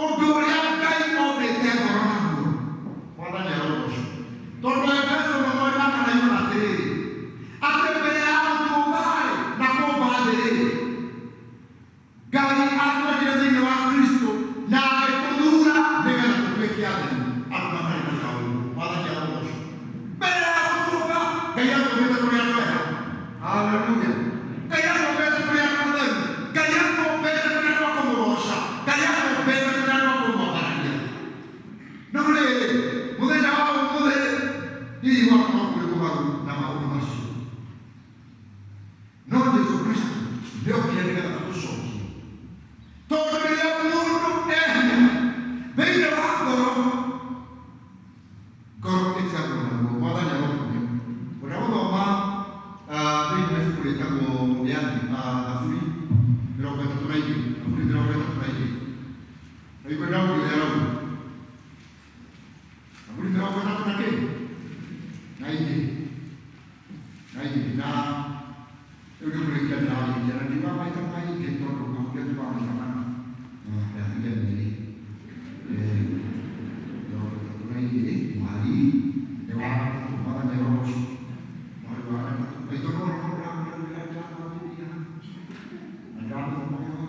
ũndũ ũrĩa Ngai ombĩte ngoro naguo. Mwathani arogocwo. Tondũ Efeso mũhari wa kana yugaga atĩrĩrĩ, atĩ mbere ya gũtũũmba-rĩ na kũũmba thĩ rĩ, Ngai atwendire thĩinĩ wa Kristo na agĩtũthura nĩgetha tũtuĩke atheru, andũ matarĩ na kaũũgũ. Mwathani arogocwo. Mbere ya gũtũũmba, Ngai atũmbĩte tũrĩ andũ ega. Haleluya. Ngai atũmbĩte tũrĩ andũ atheru. Ngai atũmbĩte tũrĩ andũ a kũmũgoca. Ngai atũmbĩte tũrĩ andũ a kũmwambararia. No rĩrĩ, mũthenya wa ũmũthĩ hihi gwakorwo kũrĩ mũgarũ na maũndũ macio. No Jesu Kristo nĩokire nĩgetha atũcokie. Tondũ rĩrĩa mũndũ ehia thĩinĩ wa ngoro, ngoro ĩtigagwo naguo. Mwathani arokumio. Ngwenda gũthoma thĩinĩ wa ibuku rĩtagwo rĩa Thaburi 32, Thaburi 32. Ũigue Daudi ũrĩa arauga. Thaburi 30 na kĩ? Na Aingĩ na rĩu nĩ kũrĩkia ndĩrarĩkia na ndiuga maita maingĩ tondũ kahũria tugaga maita mana na tuge merĩ 32 mũhari nĩ wa gatatũ. Mwathani arogocwo. Mũhari wa gatatũ maitũ no roho ndĩramwĩra ndĩrathoma Bibilia na ndĩramũthomagĩra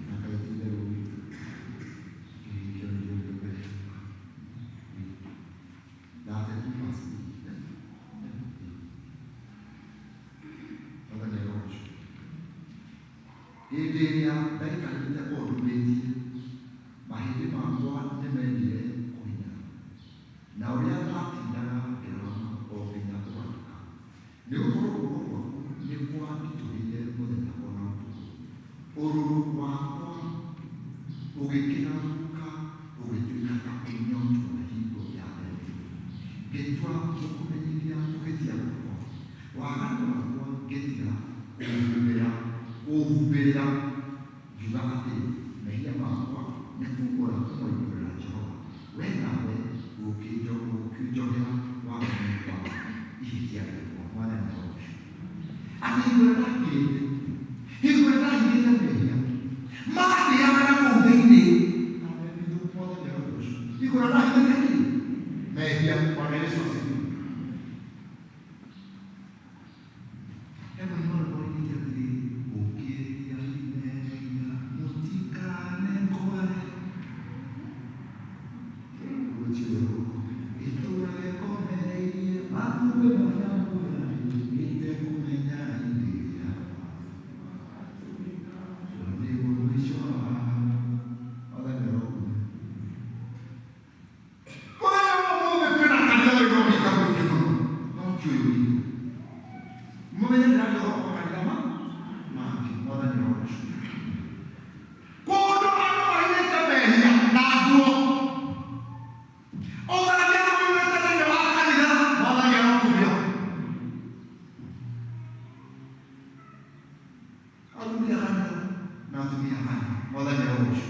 na Ngai ti itherũ kĩhikio nĩkĩo mbere 32 verse. Mwathani arogocwo. Hĩndĩ ĩrĩa ndaikarĩte o ndumĩtie, mahĩndĩ makwa nĩmendire kũhinya na ũrĩa ndatindaga ngĩrorama o nginya gũgatuka, nĩgũkorwo guoko gwaku nĩ kwanditũhĩire mũthenya o na ũtukũ. Ũrũrũ wakwa ũgĩkĩgarũrũka ũgĩtuĩka ta ũnyonjo wa hingo ya mbembe. Ngĩtua gũkũmenyithia kũhĩtia gwakwa, waganu wakwa ngĩtiga kũũhumbĩra kũũhumbĩrĩra, ngiuga atĩrĩ, mehia makwa nĩ kuumbũra kũmoimbũrĩra Jehova. We nawe ũkĩnjohera waganu wa ihĩtia rĩakwa. Mwathani arogocwo. Atĩ hingo ĩrĩa ndakirĩte, hingo ĩrĩa ndahithĩte mehia mandĩaga na kũu thĩinĩ. Mwathani arogocwo. Hingo ĩrĩa ndahithĩte kĩ mehia. Bwana Yesu asifiwe. He mũini wa rwĩmbo rũinĩte atĩrĩrĩ, ũkĩria mehia mũtikanekore rũciũ itũũra rĩkomereirie makũmbĩ manyamũra nĩte kũmenya iria nĩguo mũico wao. Mwathani arogocwo. Mũthenya wa ũmũthĩ kwĩna kanitha wĩna ũhinga mũingĩ mũno, no ti ũyũ witũ. Mũmenye ndĩraria ũhoro wa makanitha ma mangĩ. Mwathani arogocwo. Kũndũ andũ mahithĩte mehia na nguo ũtharia ũiyũrĩte thĩinĩ wa kanitha. Mwathani arokumio. Athuri a kanitha na atumia a kanitha. Mwathani arogocwo.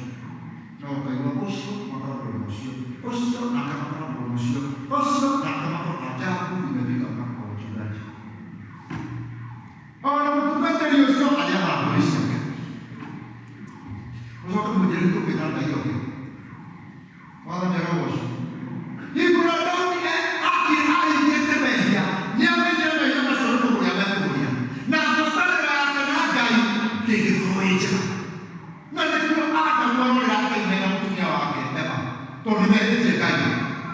No ũkaigua ũcio makoragwo na ũcio, ũcio nake makoragwo na ũcio, ũcio nake makoragwo. Ajabu imefika mpaka kwa wachungaji. Ona mũtungatĩri ũcio arĩaga mbũri ciake. Ũcoke mũnjĩre tũkwĩra Ngai oke. Mwathani arogocwo. Hingo ĩrĩa Daudi ahingĩte mehia, nĩamenyire mehia macio nĩ kũgũria mekũgũria na ngwatanĩro yake na Ngai ndĩngĩkorwo ĩ njega. Na nĩkĩo Adamu arorera Ngai mena mũtumia wake Eva, tondũ nĩmehĩtie Ngai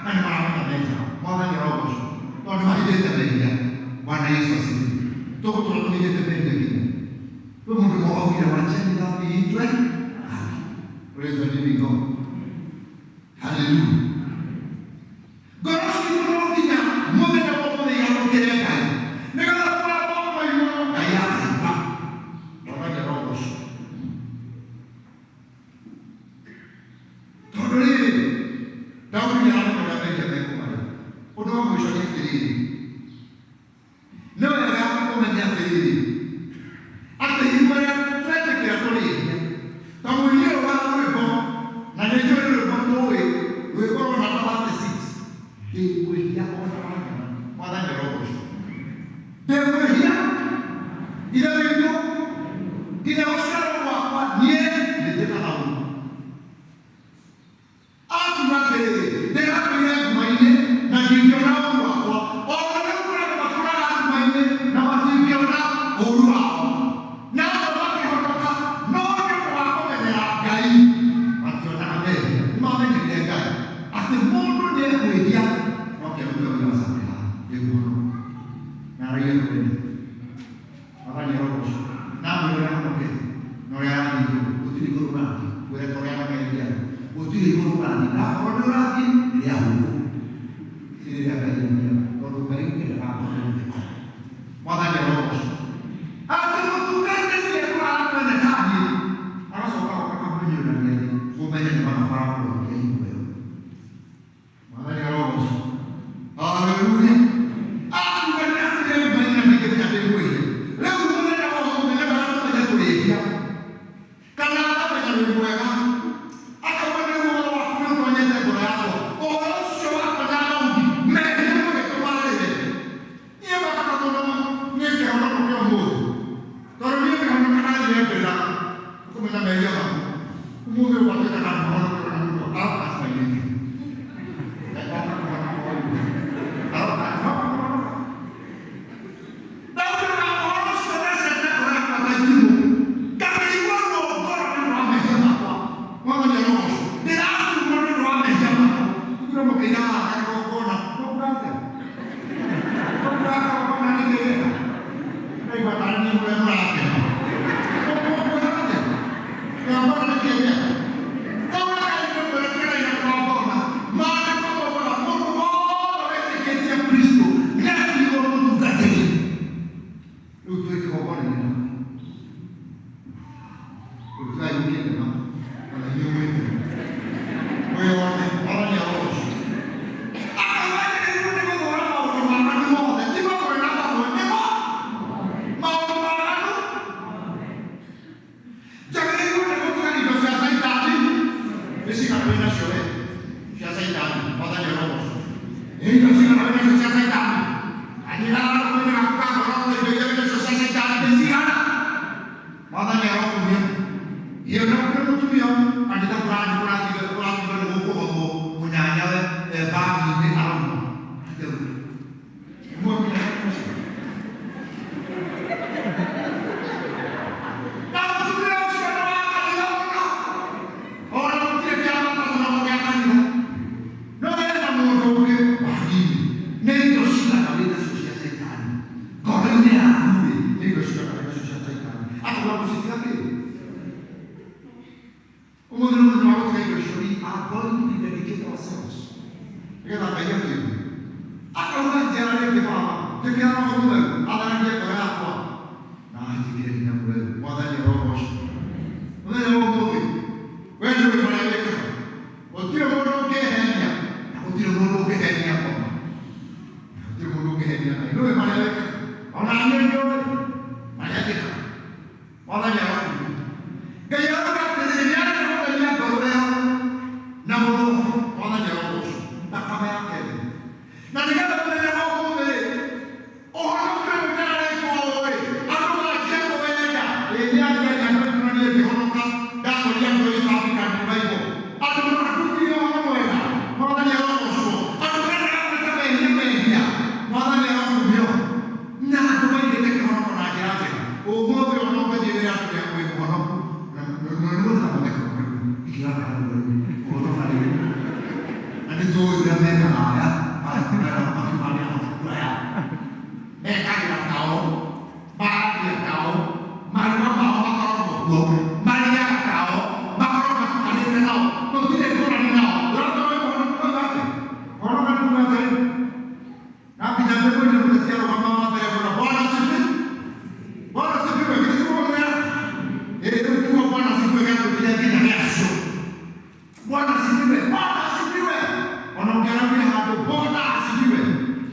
na nĩmaramenya me njaga. Mwathani arogocwo. Tondũ nĩmahithĩte mehia. Bwana Yesu asifiwe. Tũgũtũra tũhithĩte mehia nginya kwĩ mũndũ ũmwe waugire, wacheni dhambi iitwe haki. Praise the living God. Haleluya. Ngoro citũ no nginya mũthenya wa ũmũthĩ igarũrũkĩre Ngai nĩgetha twoya moko igũrũ Ngai akaigua. Mwathani arogocwo. Tondũ rĩrĩ, Daudi nĩaramenya ũrĩa mehia mekũmarĩa. Ũndũ wa mũico nĩ atĩrĩrĩ, nĩ wega kũmenya atĩrĩrĩ, atĩ hingo ĩrĩa twetĩkĩra tũrĩ ehia, ta mũini ũyũ wa rwĩmbo, na nĩ njũĩ rwĩmbo tũĩ, rwĩmbo rwa namba 36, ndĩ mwĩhia ona wanyona. Mwathani arogocwo. Ndĩ mwĩhia, Ithe witũ, nginya gũciarwo gwakwa niĩ nĩ njĩkaga ũũru. Akiuga atĩrĩrĩ, ndĩratũire nduma-inĩ na ndingĩona ũũru wakwa. Ona rĩu kũrĩ andũ matũraga nduma-inĩ na matingĩona ũũru wao, na amwe makĩhonoka no nĩ ũndũ wa kũmenyera Ngai mationaga mehia. Nĩmamenyerire Ngai atĩ mũndũ nĩ ekwĩhia no kĩarute ũira wa cabe haha ndĩkũhonoka na araia kwene. Mwathani arogocwo. Na mwĩre ũrĩa ahonokete na ũrĩa arathiĩ igũrũ, gũtirĩ igũrũ ũrathiĩ. Kwĩre ta ũrĩa mamenyire andũ, gũtirĩ igũrũ ũrathiĩ, na akorwo nĩ ũrathiĩ nĩ rĩa gũkũ, ti rĩrĩa Ngai athiaga, tondũ Ngai endaga ngoro ĩtheke. Mwathani arogocwo. Atĩ mũtungatĩri ekũrara mwene taniĩ agacoka agoka akamũhinyĩrĩria thĩ ũmenye nĩ marabarakũrũkia hingo ĩyo. Mwathani arogocwo. Haleluya. Akiuga nĩatũire nduma-inĩ na ndingĩmenya ndĩ mwĩhia. Rĩu mũthenya wa ũmũthĩ nĩ wega tũmenye tũrĩ ehia, kana akamenya wĩ mwega, akauga nĩ ũhoro waku nĩ ũtonyete ngoro yakwa. Ũhoro ũcio watonya Daudi, mehia magĩtũma arĩre. Niĩ makaga mũno. nĩ mũrĩa mũrakena. Ũkũkwĩra atĩa? Kĩgongona nĩ kĩĩ gĩaku? Taũra Ngai nĩ mwĩra tiganai na kĩgongona. Maandĩko maugaga mũndũ wothe wĩtĩkĩtie Kristo nĩatuirwo mũtungatĩri. Rĩu twĩ kĩgongona-inĩ nake. Rĩu tigai gũkĩndema, ona inyuĩ mwĩteme. Mwĩyone, Mwathani arogocwo. Akauga njagĩrĩirwo nĩ gũthũũra maũndũ maganu mothe, ti mamwe na mamwe, nĩmo maũndũ maganu. Njagĩrĩirwo nĩ gũtiga indo cia Caitani. Nĩ cigana wĩ nacio we cia Caitani? Mwathani arogocwo. Nĩ indo cigana wĩ nacio cia Caitani? Anyigana rũkũ-inĩ gaku ka ngoro indo iria wĩ nacio cia Caitani nĩ cigana? Mwathani arokumio. Iyo no kũrĩ mũtumia kanitha fulani kũratigwo nĩ gũkũgothwo mũnyanyawe bagi-inĩ arauma. Nĩmuĩ mũnyanya ũcio? Na mũtumia ũcio nĩ wa kanitha mũno. Ona gũtirĩ kĩama tondũ gĩa kanitha. No hena mũndũ ũngĩ wa ndini. Nĩ indo cigana wĩ nacio cia Caitani? Ngoro-inĩ yaku-rĩ, nĩ indo cigana wĩ nacio cia Caitani? Akauga gũcitiga kĩ? Ũmũthĩ nĩ mũthenya wa gũtiga indo icio. We are going to rededicate ourselves. Nĩgetha Ngai atwĩgue. Akauga njĩra rĩngĩ baba, njĩkĩra Roho Mũtheru, atharagie ngoro yakwa na anjĩkĩre hinya mũtheru. Mwathani arogocwo. Mũthenya wa ũmũthĩ, we nĩũĩ marĩa wĩkaga. Gũtirĩ mũndũ ũngĩhenia, na gũtirĩ mũndũ ũngĩhenia ngoma. Na gũtirĩ mũndũ ũngĩhenia Ngai. Nĩũĩ marĩa wĩkaga. Ona niĩ nĩũĩ marĩa njĩkaga. Mwathani arokumio. Ngai arauga atĩrĩrĩ, nĩarenda gũtheria ngoro ĩyo na mũthobi. Mwathani arogocwo. Thakame yake theru. Na nĩgetha mũthenya wa ũmũthĩ ũhonokio ũtararĩtwo ũĩ, andũ manjie kũwenda. Ĩĩ nĩanjia andũ aitũ na niĩ ngĩhonoka, ndakorire andũ a East African Revival. Andũ marutire ũhoro mwega. Mwathani arogocwo. Andũ mendaga gwĩka mehia mehia. Mwathani arokumio. Na andũ maigĩte kĩhonoko na njĩra njega. Ũmũthĩ ona ũngĩthiĩ wĩra andũ nĩ wĩ mũhonoku. Na nĩ mũthaka mũtheka ikĩraga ũhoro na nĩ tũĩ ũrĩa mekaga aya makiuma mabuku aya mekagĩra tao maragia tao marũa mao makoragwo kuo marĩaga tao makoragwo matukanĩte nao gũtirĩ ngũrani nao ũrakorwo wĩ mũhonoku kauga atĩa honoka nĩ kuga atĩrĩ na nginya mbĩngũinĩ mũteti arũgama wa mbere kuga Bwana asifiwe. Bwana asifiwe. Githĩ tiguo mwĩra? Ĩĩ rĩu kiugo Bwana asifiwe gĩatuĩkire nginya gĩacio. Bwana asifiwe. Bwana asifiwe. Ona ũngĩaramire handũ Bwana asifiwe.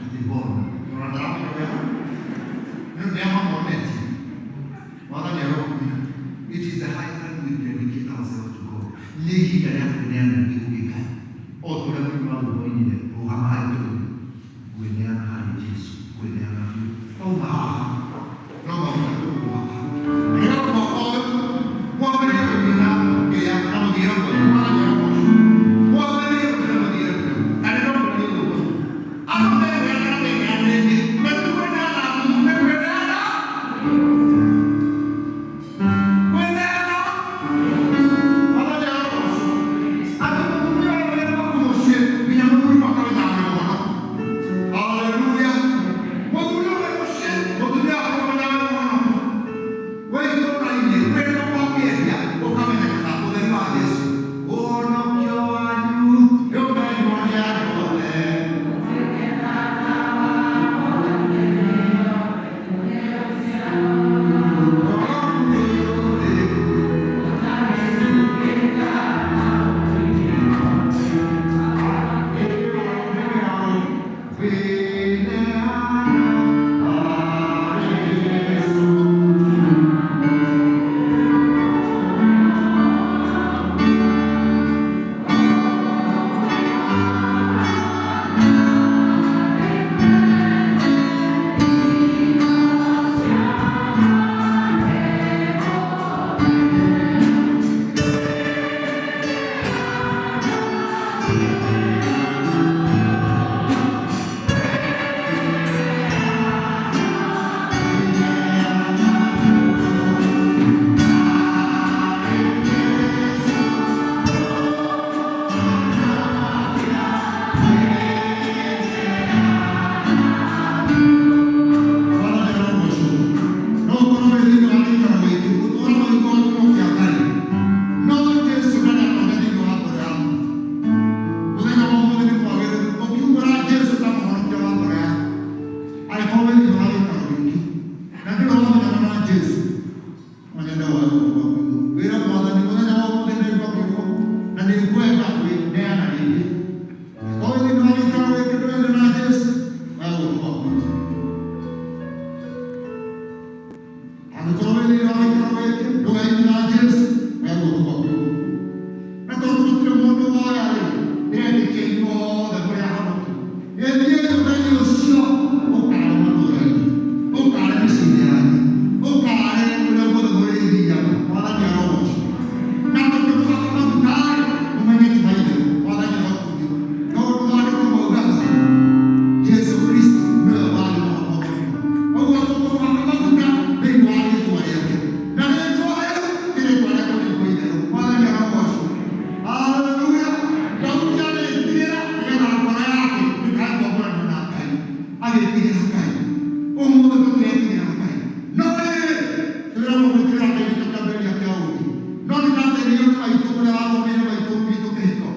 Atĩ Bwana. Ona ndaramenya ũrĩa. Nĩ nĩ amamonetie. Mwathani arokumio. It is the high time we dedicate ourselves to God. Nĩ ihinda rĩa kwĩneana rĩngĩ kũrĩ Ngai. O ta ũrĩa mũini wa rwĩmbo oinire, rũgama harĩ tũrĩ. Ngwĩneana harĩ Jesu, ngwĩneana biũ. Twauma haha, no maguta tũkũhaka. Na nĩgetha mwaka ũyũ mwambĩrĩrie gũthiĩ na ngĩa na mũthiĩre mwega. Mwathani arogocwo. Mwambĩrĩrie gũthiĩ na mũthiĩre mwega. Na nĩ ndongoretie gũkũ. Andũ mekwĩneana na meneana rĩngĩ. Na ti kwĩneana nuthu, nĩ kwĩneana. Kwĩneana. Mwathani arogocwo. Atĩ mũtumia ũyũ wĩ gwaku mũciĩ nginya mũthuri makamenya wĩ mũhonoku. Haleluya. Mũthuri wĩ mũciĩ, mũtumia waku akamenya wĩ mũhonoku. Wĩ itũũra-inĩ, wĩ thoko ũkĩendia, ũkamenyekana ũtheri wa Jesu. Ũhonokio wanyu nĩũmenywo nĩ andũ othe. Gwĩtigĩra Ngai. Ũmũthĩ tũtiretigĩra Ngai, no rĩrĩ twĩragwo gwĩtigĩra Ngai nĩkĩo kĩambĩrĩria kĩa ũũgĩ. No nĩ ndateithirio nĩ maitũ ũrĩa wathomeire maitũ witũ kĩhiko,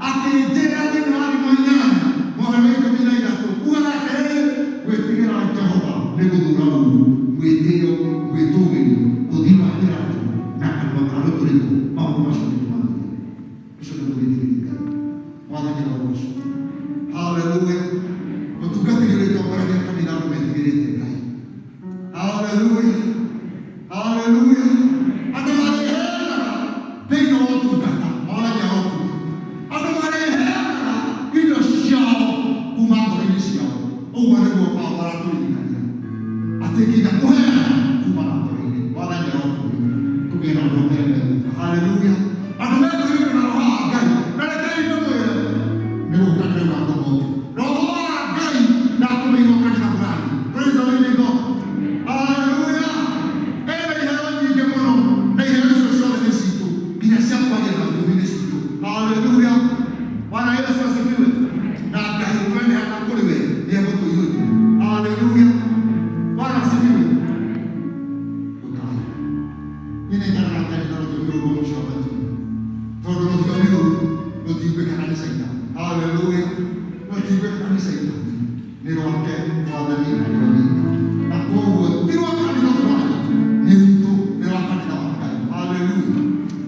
akĩnjĩra thĩinĩ wa Thimo 8 mũhari wa 13 ugaga atĩrĩrĩ, gwĩtigĩra Jehova nĩ gũthũra ũũru, mwĩtĩo, gwĩtũgĩrio, ũthiĩ wa njĩra njũru na kanua ka rũtũrĩko, maũndũ macio nĩ tũmathũire. Ũcio nĩguo wĩtigĩri Ngai. Mwathani arogocwo. Haleluya. Mũtungatĩri ũrĩa ũtongoragia kanitha andũ metigĩrĩte Ngai. Haleluya. Haleluya. Andũ marĩheanaga thĩinĩ wa ũtungata, moragia ũtungata. Andũ marĩheanaga indo ciao kuma ngoro-inĩ ciao. Ũguo nĩguo Paulo aratũririkania atĩ nginya kũheana kuma na ngoro-inĩ. Mwathani arotũria tũgĩe na andũ mbere megũka. Haleluya. Andũ mekũiyũrio na Roho wa Ngai. Na rekei ndĩmwĩre, nĩ gũka ndĩrauga andũ moke. Roho wa Ngai ndatũmĩirwo kanitha fulani. Praise the living God. Haleluya. Ena iheo nyingĩ mũno, na iheo icio ciothe nĩ citũ, nginya cia kwaria na thiomi nĩ citũ. Haleluya. Bwana Yesu asifiwe. Na Ngai tweneana kũrĩ we nĩ egũtũiyũria. Haleluya. Bwana asifiwe. Ũkai. Niĩ nĩ njaraga kanitha rũthiomi rũu rwa mũciĩ wa Maitũ, tondũ rũthiomi rũu rũtiiguĩkaga nĩ Caitani. Haleluya. Rũtiiguĩkaga nĩ Caitani, nĩ rwake Mwathani akĩrũhinga, na koguo ti rwa kanitha fulani, nĩ rwitũ, nĩ rwa kanitha wa Ngai. Haleluya.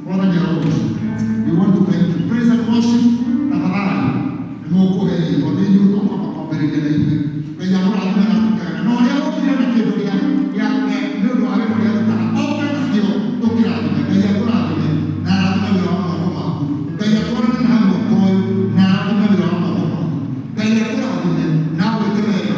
Mwathani arogocwo. We want to thank you. Praise and worship, tafadhali nĩ mũkũhe tondũ nĩ inyuĩ tũkwamba kwambĩrĩria na inyuĩ. Ngai amũrathime na tũkega, na ũrĩa ũkire na kĩndũ gĩa nĩ ũndũ wa wĩra ũrĩa arutaga oke nakĩo tũkĩrathime. Ngai akũrathime na arathime wĩra wa moko maku. Ngai atwarane na mwaka ũyũ na arathime wĩra wa moko maku. Ngai akũrathime na agwĩke wega.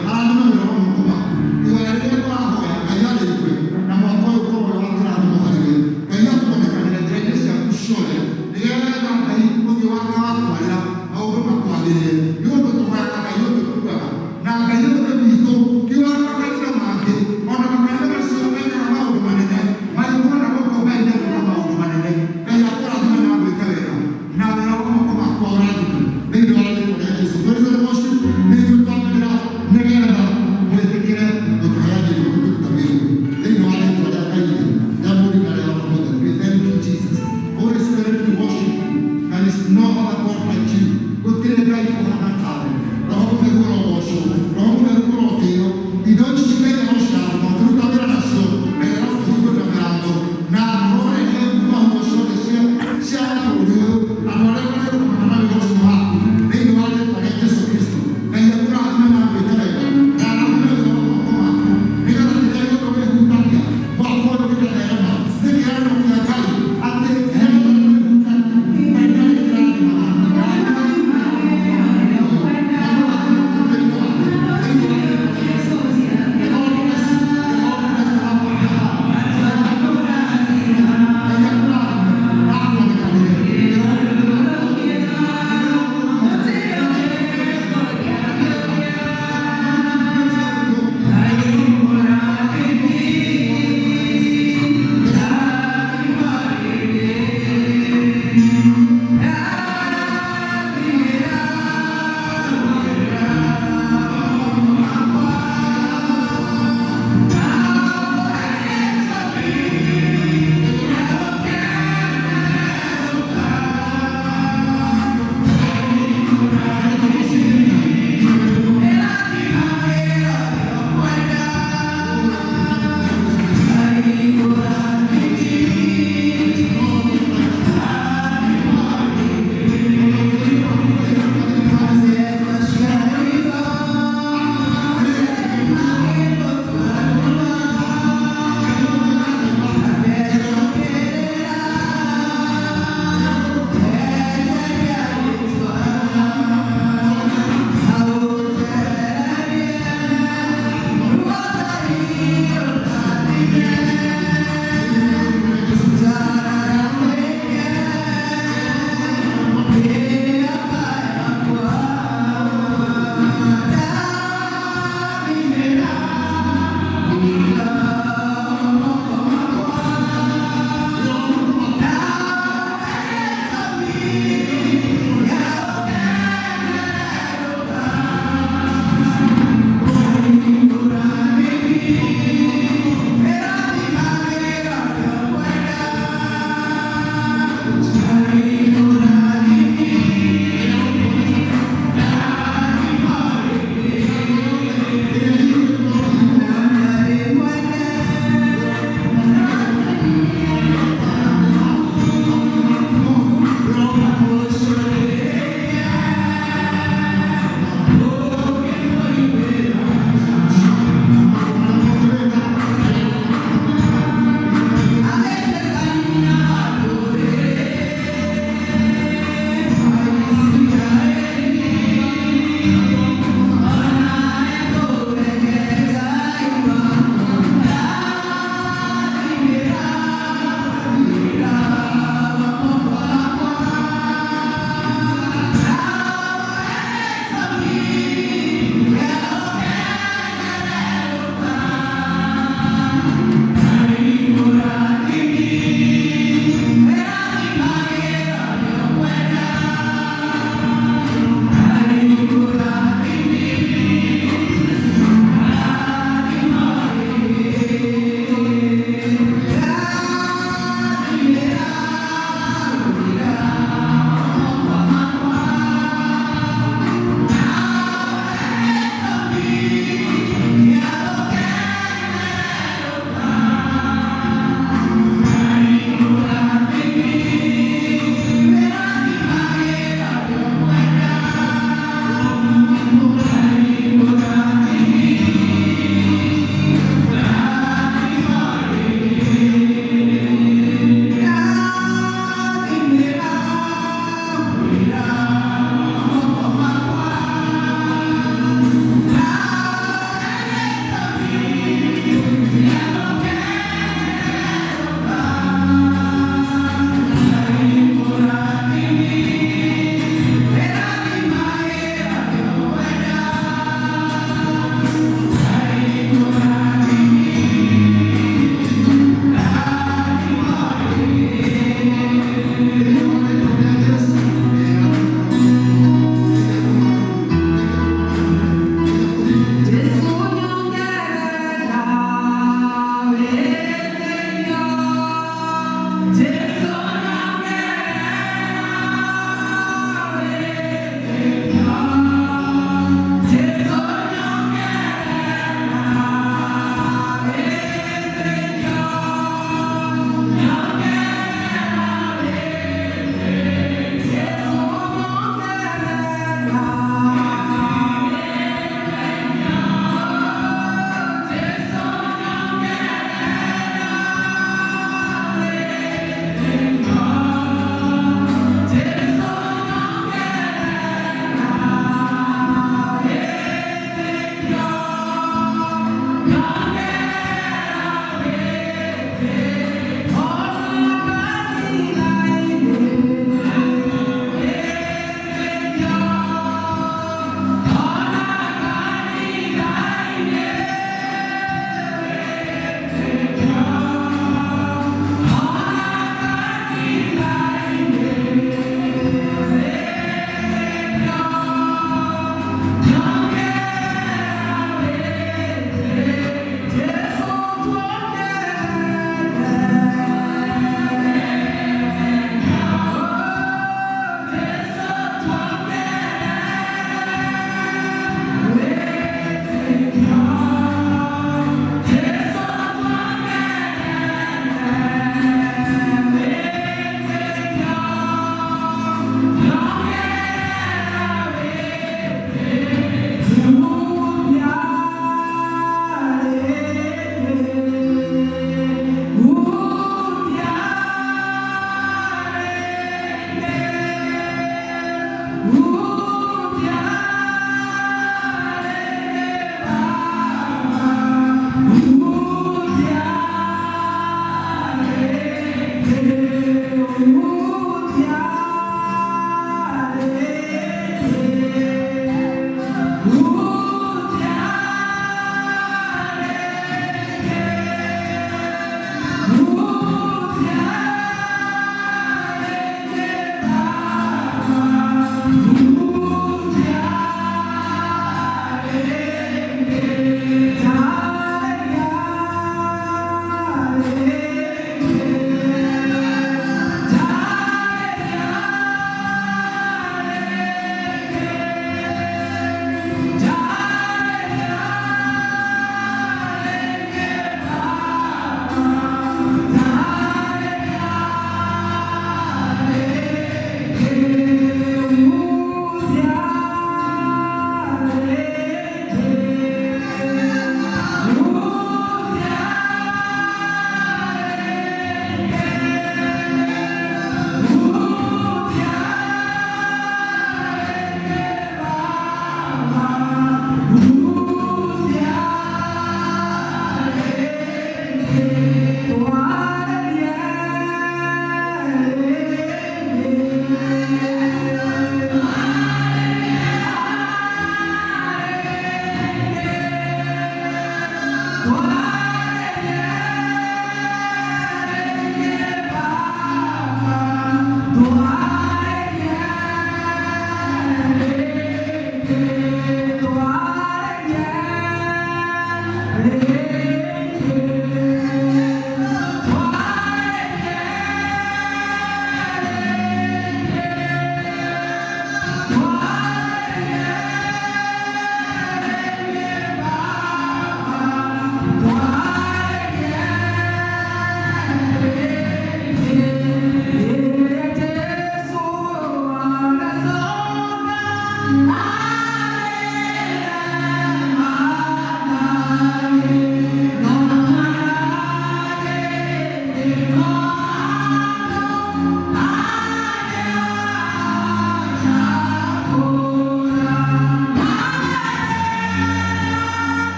Thank you.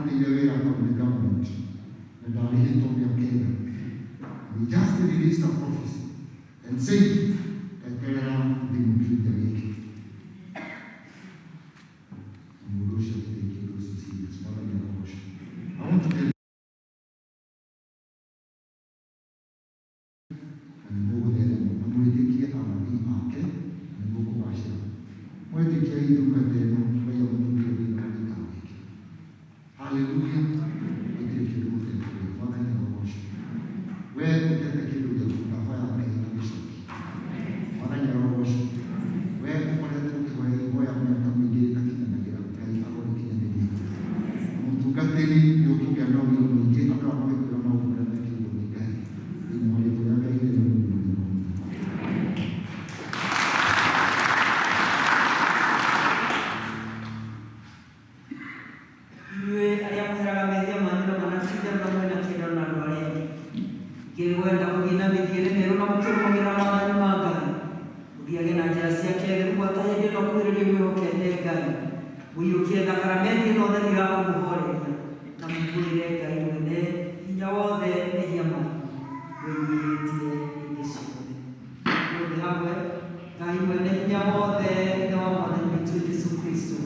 Ndarutĩire wĩra county government na ndarĩhĩtwo mĩaka ĩna. We just released a prophecy and said, eterera thimũ kiumia gĩkĩ. Mũndũ ũcio agĩtake ũndũ ũcio serious. Mwathani arogocwo. I want to tell you, na nĩ mũgũtherema na mwĩtĩkie anabii ake na nĩ mũkũgacĩra. Mwetĩkia ndungata ĩno Ngai amũtũmire thĩinĩ wa gĩikaro gĩkĩ. Haleluya. Gũtirĩ kĩndũ mũtekũgĩa. Mwathani arogocwo. We ũtete kĩndũ gĩaku ndahoya Ngai agĩcokie. Mwathani arogocwo. We ũkoretwo ũkĩhoya ihoya mĩaka mĩingĩ ĩtakinyanagĩra, Ngai arorĩkinyanĩria. Mũtungatĩri nĩ ũkũgĩa na ũira mũingĩ andũ aya magĩkwĩra maũndũ marĩa mekĩirwo nĩ Ngai. Thĩinĩ wa rĩĩtwa rĩa Ngai rĩrĩa mũnene mũno. Inyuĩ arĩa mũheraga mehia manyu na manatindana na mwĩna kĩenda na andũ arĩa angĩ, ngĩwenda mũthiĩ na mĩthiĩre mĩerũ na mũkĩrũmagĩrĩra maathani ma Ngai, mũthiage na njĩra ciake theru gwata hĩndĩ ĩno kuhĩrĩria mwĩhokete Ngai, mũiyũkie thakaramenti ĩno theru ya kũmũhooreria, na mũmbũrĩre Ngai mwene hinya wothe mehia manyu mwĩnyihĩtie hĩndĩ ciothe. Othe hamwe, Ngai mwene hinya wothe, Ithe wa Mwathani witũ Jesũ Kristo,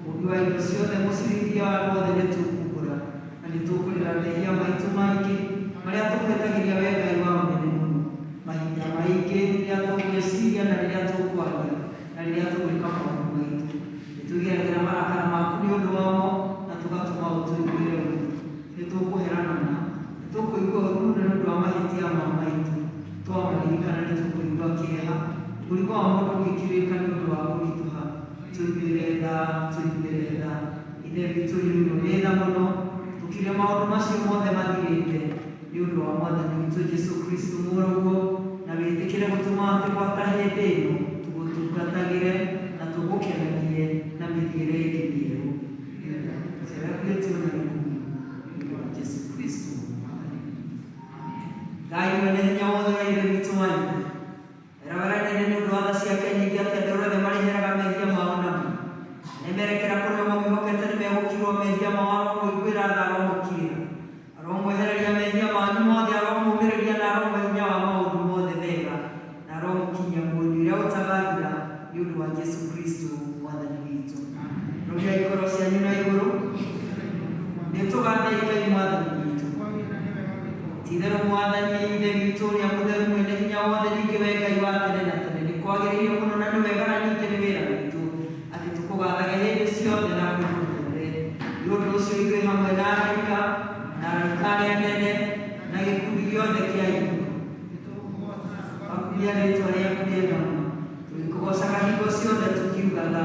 mũmbi wa indo ciothe, mũcirithia wa andũ othe, nĩ tũkumbũra na nĩ tũkũrĩra mehia maitũ maingĩ marĩa tũkũhetagĩria we Ngai wa ũnene mũno, mahinda maingĩ rĩrĩa tũgwĩciria na rĩrĩa tũkwaria na rĩrĩa tũgwĩka maũndũ maitũ. Nĩ tũgeragĩra marakara maku nĩ ũndũ wamo na tũgatũma ũtũiguĩre ũũru. Nĩ tũkũherana na nĩ tũkũigua ũũru mũno nĩ ũndũ wa mahĩtia ma maitũ. Twamaririkana nĩ tũkũigua kĩeha, mũrigo wa mũndũ ũngĩkirĩka nĩ ũndũ wa kũritũha. Tũiguĩre tha, tũiguĩre tha. Ithe witũ ũiyũirwo nĩ tha mũno, tũkire maũndũ macio mothe mathirĩte nĩ ũndũ wa Mwathani witũ Jesũ Kristo mũrũguo, na wĩtĩkĩre gũtũma atĩ gwata hĩndĩ ĩno tũgũtungatagĩre na tũgũkenagie na mĩthiĩre ĩngĩ mĩerũ. Celebrate na gĩkuũ nĩ ũndũ wa Jesũ Kristo Mwathani witũ. Ngai mwene hinya wothe wa Ithe witũ wa igũrũ, eraweranĩire nĩ ũndũ wa tha ciake nyingĩ atĩ andũ arĩa othe marĩheraga mehia mao namo nemerekera kũrĩ o mamwĩhokete nĩ megũkirwo mehia mao, aromũiguĩra tha, aromũkirĩra, aromwehereria mehia manyu mothe, aromũmĩrĩria na aromũhe hinya wa maũndũ mothe mega, na aromũkinyia muoyo ũrĩa ũtagathira nĩ ũndũ wa Jesũ Kristo Mwathani witũ. Rũriai ngoro cianyu na igũrũ, nĩ tũgathei Ngai Mwathani witũ. Ti-itherũ Mwathani Ithe witũ ũrĩa mũtheru mwene hinya wothe, ningĩ we Ngai wa tene na tene, nĩ kwagĩrĩire mũno na nĩ wega na ningĩ nĩ wĩra witũ atĩ tũkũgathage hĩndĩ ciothe na kũndũ guothe. Nĩ ũndũ ũcio ithuĩ hamwe na araika na araika arĩa anene na gĩkundi gĩothe kĩa igũrũ tũgakumia rĩĩtwa rĩaku rĩega mũno, tũgĩkũgoocaga hingo ciothe tũkiugaga,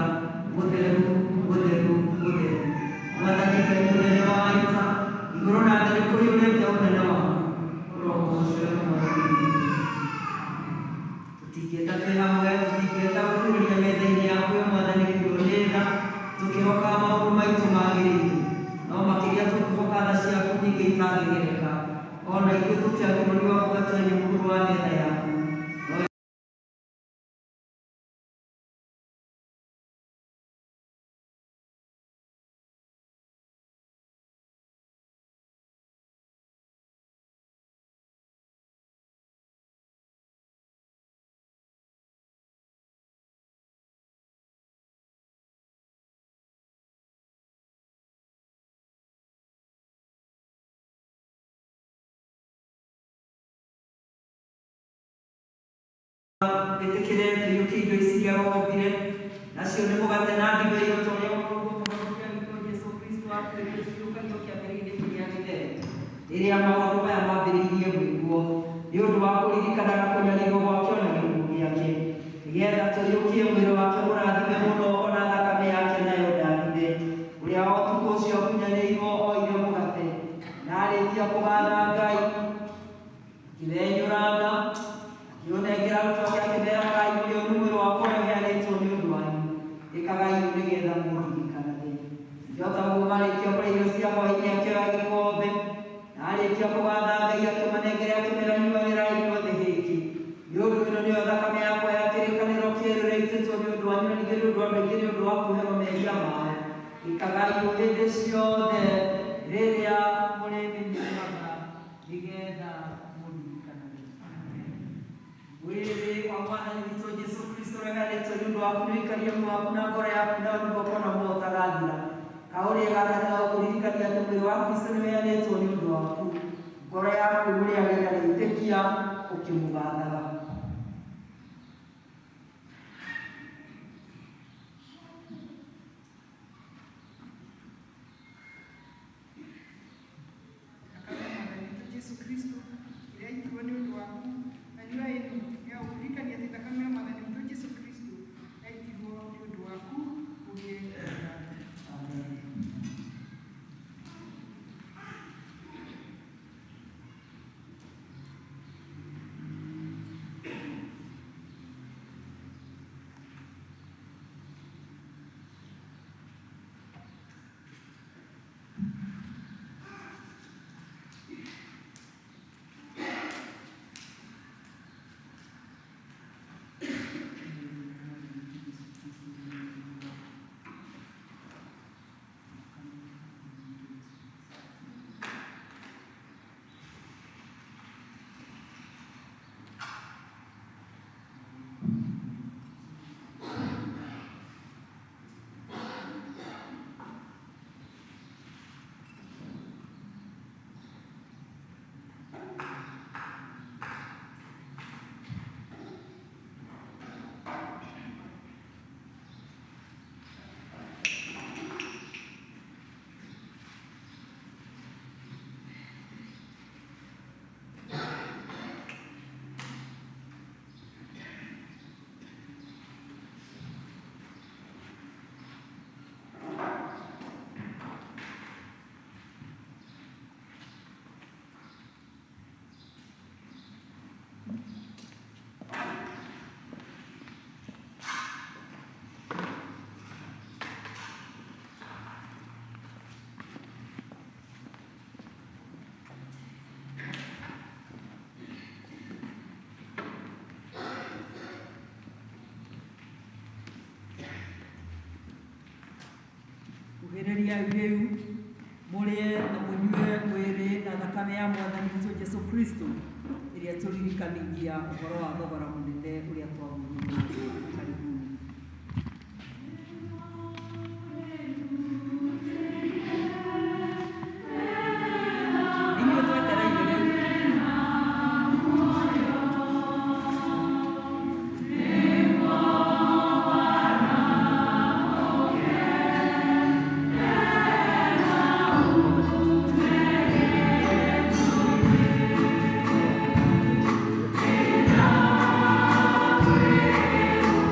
mũtheru, mũtheru, mũtheru, Mwathani Ngai mũnene wa ita, igũrũ na thĩ nĩ kũiyũrĩte ũnene waku. Ũrogocwo Mwathani witũ. Tũtingĩeta twĩ hamwe, tũtingĩeta gũkuhĩrĩria metha-inĩ yaku we Mwathani ũiyũirwo nĩ tha, tũkĩhokaga maũndũ maitũ magĩrĩire, no makĩria tũkĩhoka tha ciaku nyingĩ itangĩgereka. Ona ithuĩ tũtiagĩrĩirwo nĩ gũka twenye mũhuro wa metha yaku, no wĩtĩkĩre tũiyũkie indo ici iria wombire, nacio nĩ mũgate na ndibei, o ta ũrĩa mũrũguo Mũhonokia witũ Jesũ Kristo atwĩrire tũiyũkagio kĩambĩrĩria-inĩ kĩrĩa gĩtheru, rĩrĩa maũndũ maya mambĩrĩirie gwĩkwo, nĩ ũndũ wa kũririkanaga kũnyarirwo gwake o na gĩkuũ gĩake, nĩgetha tũiyũkie mwĩrĩ wake mũrathime mũno o na thakame yake nayo ndathime, ũrĩa wa ũtukũ ũcio akunyanĩirwo oire mũgate, na arĩkia kũgatha Ngai, akĩwenyũranga, akĩũnengera arutwo ake, akĩmeera, "Gai ũrĩa nĩ mwĩrĩ wakwa ũrĩa ũheanĩtwo nĩ ũndũ wanyu, ĩkagai ũũ nĩgetha mũndirikanage." Ningĩ o ta ũguo marĩkia kũrĩa irio cia hwaĩ-inĩ, akĩoya gĩkombe, na arĩkia kũgatha Ngai, akĩmanengera, akĩmeera, "Nyuagĩrai inyuothe gĩkĩ, nĩ ũndũ ĩno nĩyo thakame yakwa ya kĩrĩkanĩro kĩerũ ĩrĩa ĩitĩtwo nĩ ũndũ wanyu na ningĩ nĩ ũndũ wa andũ aingĩ nĩ ũndũ wa kuoherwo mehia mao. Ĩkagai ũũ hĩndĩ ciothe Rĩrĩa mũrĩmĩnyuaga nĩgetha mũririkanage. Mwĩrĩ wa Mwathani witũ Jesũ Kristo ũrĩa ũheanĩtwo nĩ ũndũ waku nĩũikarie muoyo waku na ngoro yaku na nĩguo ũkona muoyo ũtagathira. Kaũrĩe gaka nĩ gagũkũririkania atĩ mwĩrĩ wa Kristo nĩũheanĩtwo nĩ ũndũ waku. Ngoro yaku ĩmũrĩage na gwĩtĩkia ũkĩmũgathaga. Thakame ya Mwathani witũ Jesũ Kristo ĩrĩa yaitirwo nĩ ũndũ waku, na nyua ĩno ya gũkũririkania atĩ thakame ya Mwathani witũ Jesũ Kristo yaitirwo nĩ ũndũ waku ũgĩe na ngatho. Amen. Kuhĩrĩria rĩu mũrĩe na mũnyue mwĩrĩ na thakame ya Mwathani witũ Jesũ Kristo ĩrĩa tũririkanagia ũhoro wa thogora mũnene ũrĩa twagũrire. Karibuni. Inyuĩ twetereire rĩu. Thank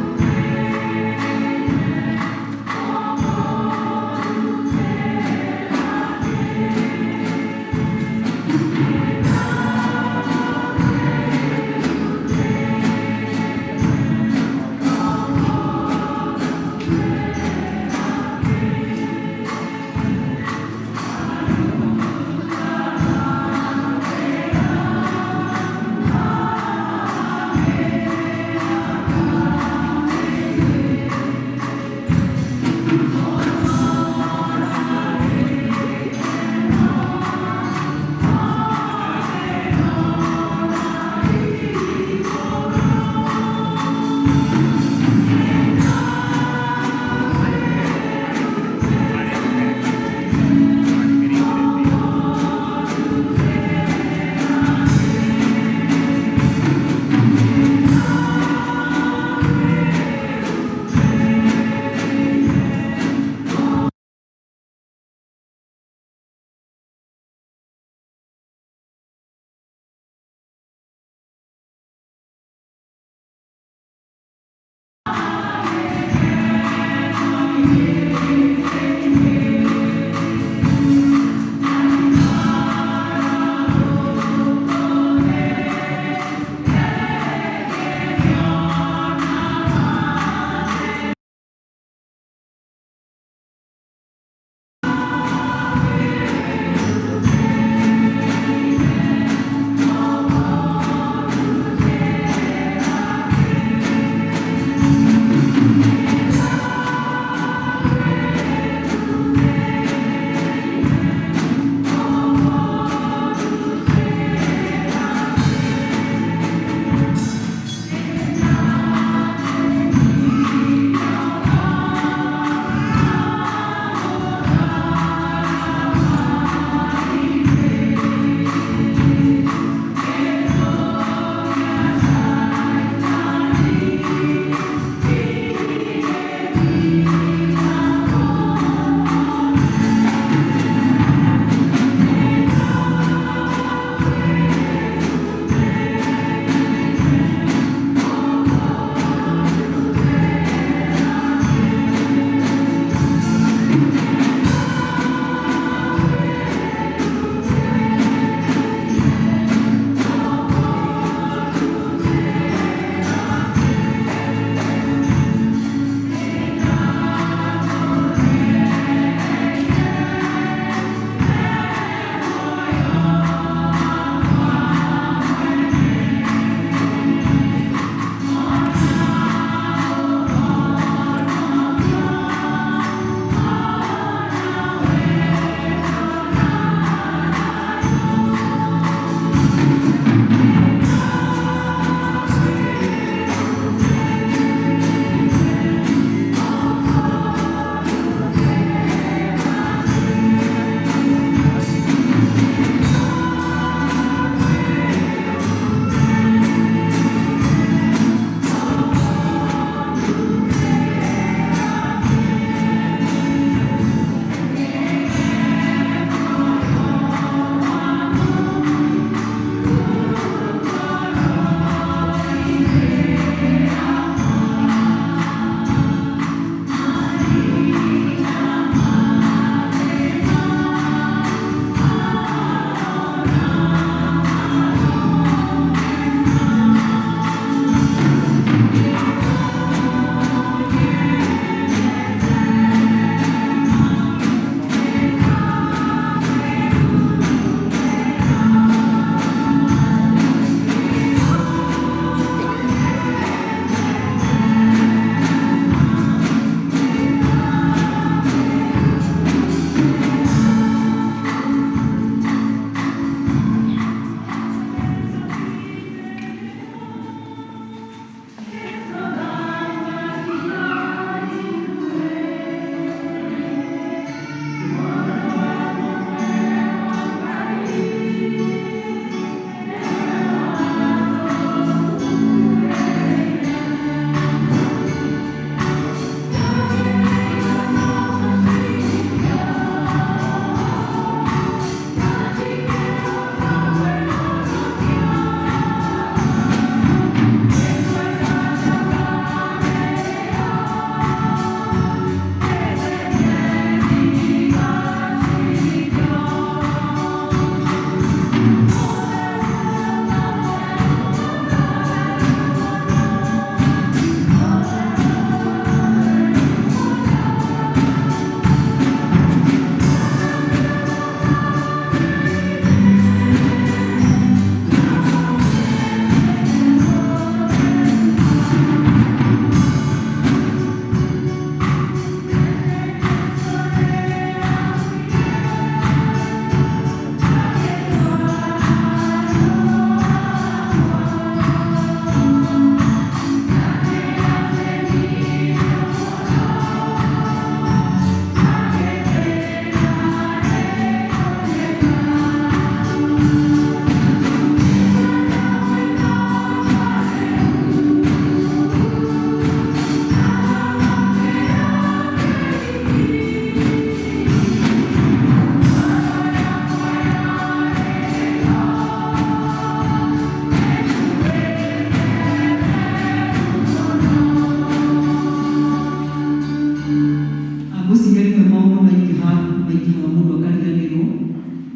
maingihaga mundu akariganirwo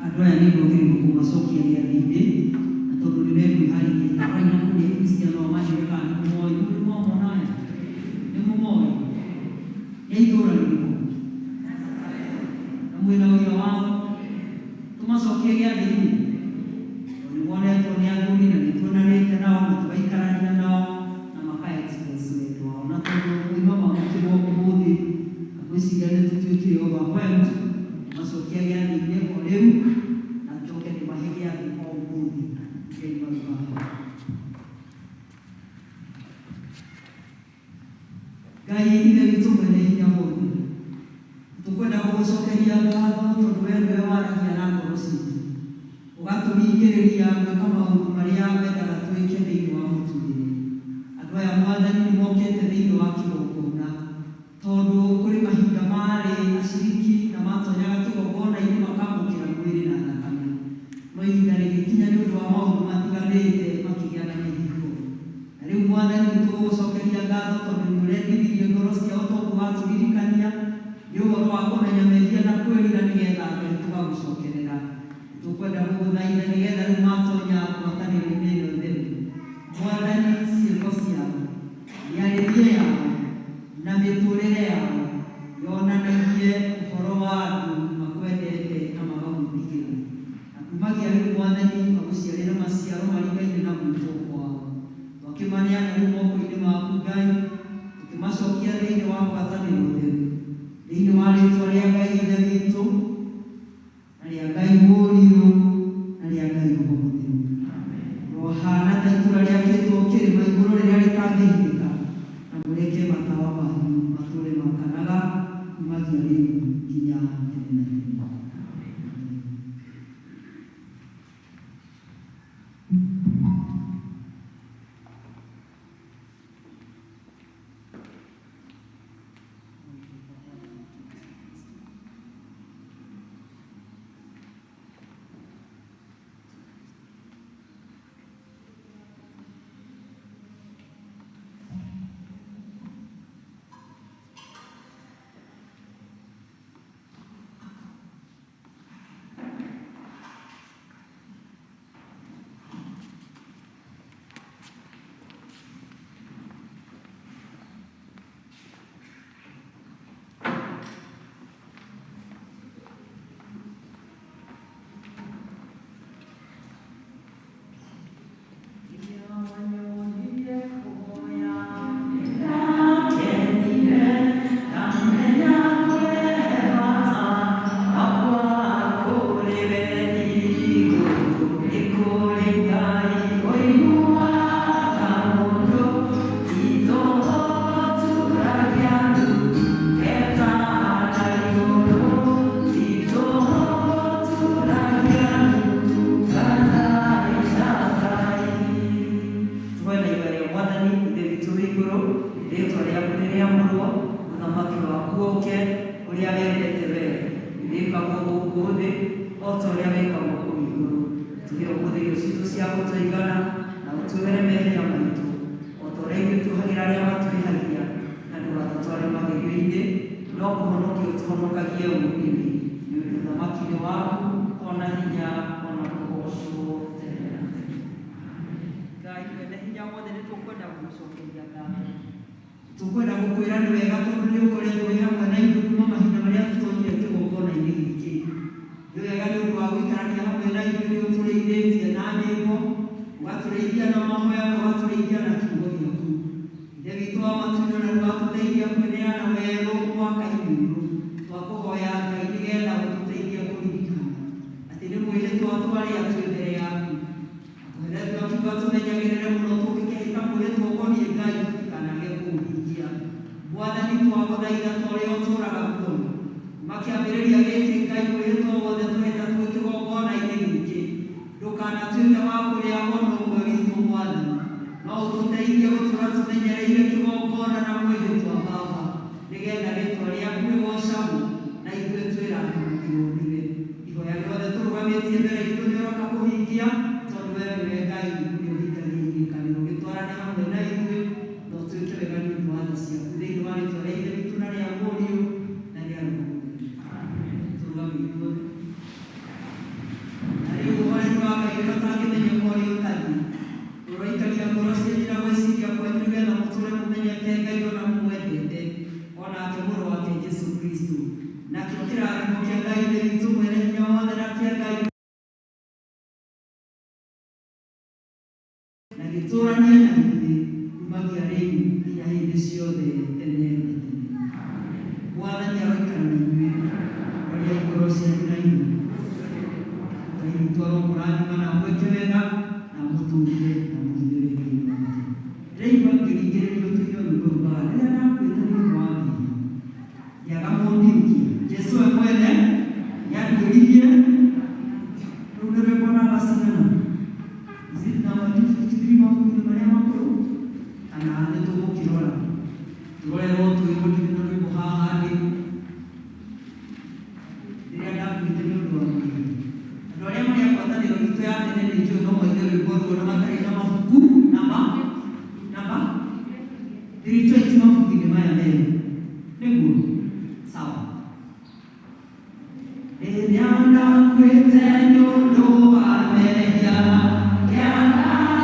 andu aya nĩngwagĩrĩirwo kũmacokia gĩathĩ-inĩ na tondũ nĩ mekwĩharĩria tũraina kũrĩa Kristiano amanjĩre kana nĩ mũmoĩ nĩ mũmona aya nĩ mũmoĩ nĩ itũũra rĩrĩkũ na mwĩna ũira wao tũmacokie gĩathĩ-inĩ tondũ nĩ monetwo nĩ athuri na nĩ tuonanĩte nao na tũgaikarania nao na maka express wendo wao na tondũ oima mamũkĩrwo ũmũthĩ na ngwĩciria nĩ tũtuĩkire overwhelmed macokia gĩathĩ-inĩ o rĩu na njoke ndĩmahe gĩathĩ o ũmũthĩ Ngai maruga. Ngai Ithe witũ mwene hinya wothe, tũkwenda gũgũcokeria ngatho tondũ we nĩwe waragia na ngoro citũ ũgatũringĩrĩria gwĩka maũndũ marĩa wendaga twĩke thĩinĩ wa mũtũrĩre. Andũ aya Mwathani nĩ mokĩte thĩinĩ wa kĩgongona tondũ kũrĩ mahinda marĩ aciriki na matonyaga kĩgongona-inĩ makamũkĩra mwĩrĩ na thakame, no ihinda rĩgĩkinya nĩ ũndũ wa maũndũ matiganĩte makĩgĩa na mĩhingo. Na rĩu Mwathani nĩ tũgũgũcokeria ngatho tondũ nĩ ũrendithirie ngoro ciao toguo watũririkania nĩ ũhoro wa kũmenya mehia na kwĩrira nĩgetha Ngai tũgagũcokerera. Tũkwenda gũgũthaitha nĩgetha rĩu matonya ngwatanĩro-inĩ ĩno theru, Mwathani ciĩko ciao, mĩarĩrie yao na mĩtũrĩre yao yonanagie ũhoro wa andũ makwendete na magagwĩtigĩra, na kumagia rĩu Mwathani magũciarĩre maciaro maringaine na gwĩtwo kwao. Twakĩmaneana rĩu moko-inĩ maku Ngai, tũkĩmacokia thĩinĩ wa ngwatanĩro theru, thĩinĩ wa rĩtwa rĩa Ngai Ithe witũ na rĩa Ngai Mũriũ na rĩa Ngai Roho Mũtheru. Rohana ta itũũra rĩakĩtwo kĩrĩma igũrũ rĩrĩa rĩtangĩhithĩka, na mũreke matawa manyu matũũre makanaga kumagia rĩu nginya tene na tene. Tukwenda gukwira ni wega tondu ni ukoretwo wi hamwe na ithuĩ kuma mahinda marĩa tũtonyire kĩgongona-inĩ gĩkĩ. Nĩ wega nĩ ũndũ wa gũikarania hamwe na ithuĩ nĩ ũtũrĩithĩtie na nyĩmbo, ũgatũrĩithia na mahoya na ũgatũrĩithia na kiugo gĩaku. Ithe witũ wa matu-inĩ na nĩwatũteithia kwĩneana werũ mwaka-inĩ ũyũ. Twakũhoya Ngai nĩgetha ũtũteithie kũririkana atĩ nĩ mwĩhĩtwa twarĩa twĩ mbere yaku. Kũheretwo akiuga tũmenyagĩrĩre mũno tũngĩkehĩta mwĩhĩtwa ũkoniĩ Ngai tũtikanage kũũhingia. Mwathani twagũthaitha ta ũrĩa ũtũũraga muoyo, makĩambĩrĩria gĩkĩ Ngai mwĩhĩtwa wothe twehĩta twĩ kĩgongona-inĩ gĩkĩ, ndũkanatuĩke wa kũrĩa ona ũmwe witũ Mwathani, no ũtũteithie gũtũũra tũmenyereire kĩgongona na mwĩhĩtwa Baba, nĩgetha rĩtwa rĩaku rĩgoocagwo na ithuĩ twĩrathimagĩrwo nĩwe. Ihoya rĩothe tũrũgamĩtie mbere itũ nĩ ũroka kũhingia, tondũ we nĩwe Ngai ũrĩa ũhingagia irĩkanĩro. Gĩtwarane hamwe na ithuĩ na ũtwĩke wega nĩ ũndũ wa tha ciaku, thĩinĩ wa rĩtwa rĩa Ithe witũ na rĩa Mũriũ na rĩa Roho Mũtheru. Tũrũgamĩtie. Ithuothe. Na rĩu ũhoreri wa Ngai ũrĩa ũtangĩmenyeka ũrĩa ũtariĩ, ũroikaria ngoro cianyu na gwĩciria kwanyu nĩgetha mũtũũre mũmenyete Ngai ona mũmwendete, o nake Mũrũ wake Jesũ Kristũ. Nakĩo kĩrathimo kĩa Ngai Ithe witũ mwene hinya wothe na kĩa Ngai na gĩtũũranie na ithuĩ kumagia rĩu nginya hĩndĩ ciothe tene na tene. Mwathani aroikara na inyuĩ, roria ngoro cianyu na igũrũ. Ngai witũ aromũrathima na amwĩke wega na amũtũũrie na amũhithe wendo-inĩ wake. Ndĩraigua ngĩringĩrĩrio tũine rwĩmbo rugaga rĩrĩa ndakuĩte nĩ ũndũ wa mehia ngĩaga mũndiũkia. Jesũ we mwene nĩanduĩririe. Rũu nĩ rwĩmbo namba cigana? Is it number 253 mabuku-inĩ marĩa makũrũ kana nĩ tũgũkĩrora tũrorerwo twĩrwo ndirĩ na rwĩmbo haha ndĩ rĩrĩa ndakuĩte nĩ ũndũ wa mehia. Andũ arĩa marĩ a ngwatanĩro itũ ya tene nĩ njũĩ no maige rwĩmbo ruo na matarĩ na mabuku namba namba 320 mabuku-inĩ maya merũ nĩguo sawa. Rĩrĩa ndakuĩte nĩ ũndũ wa mehia ngĩaga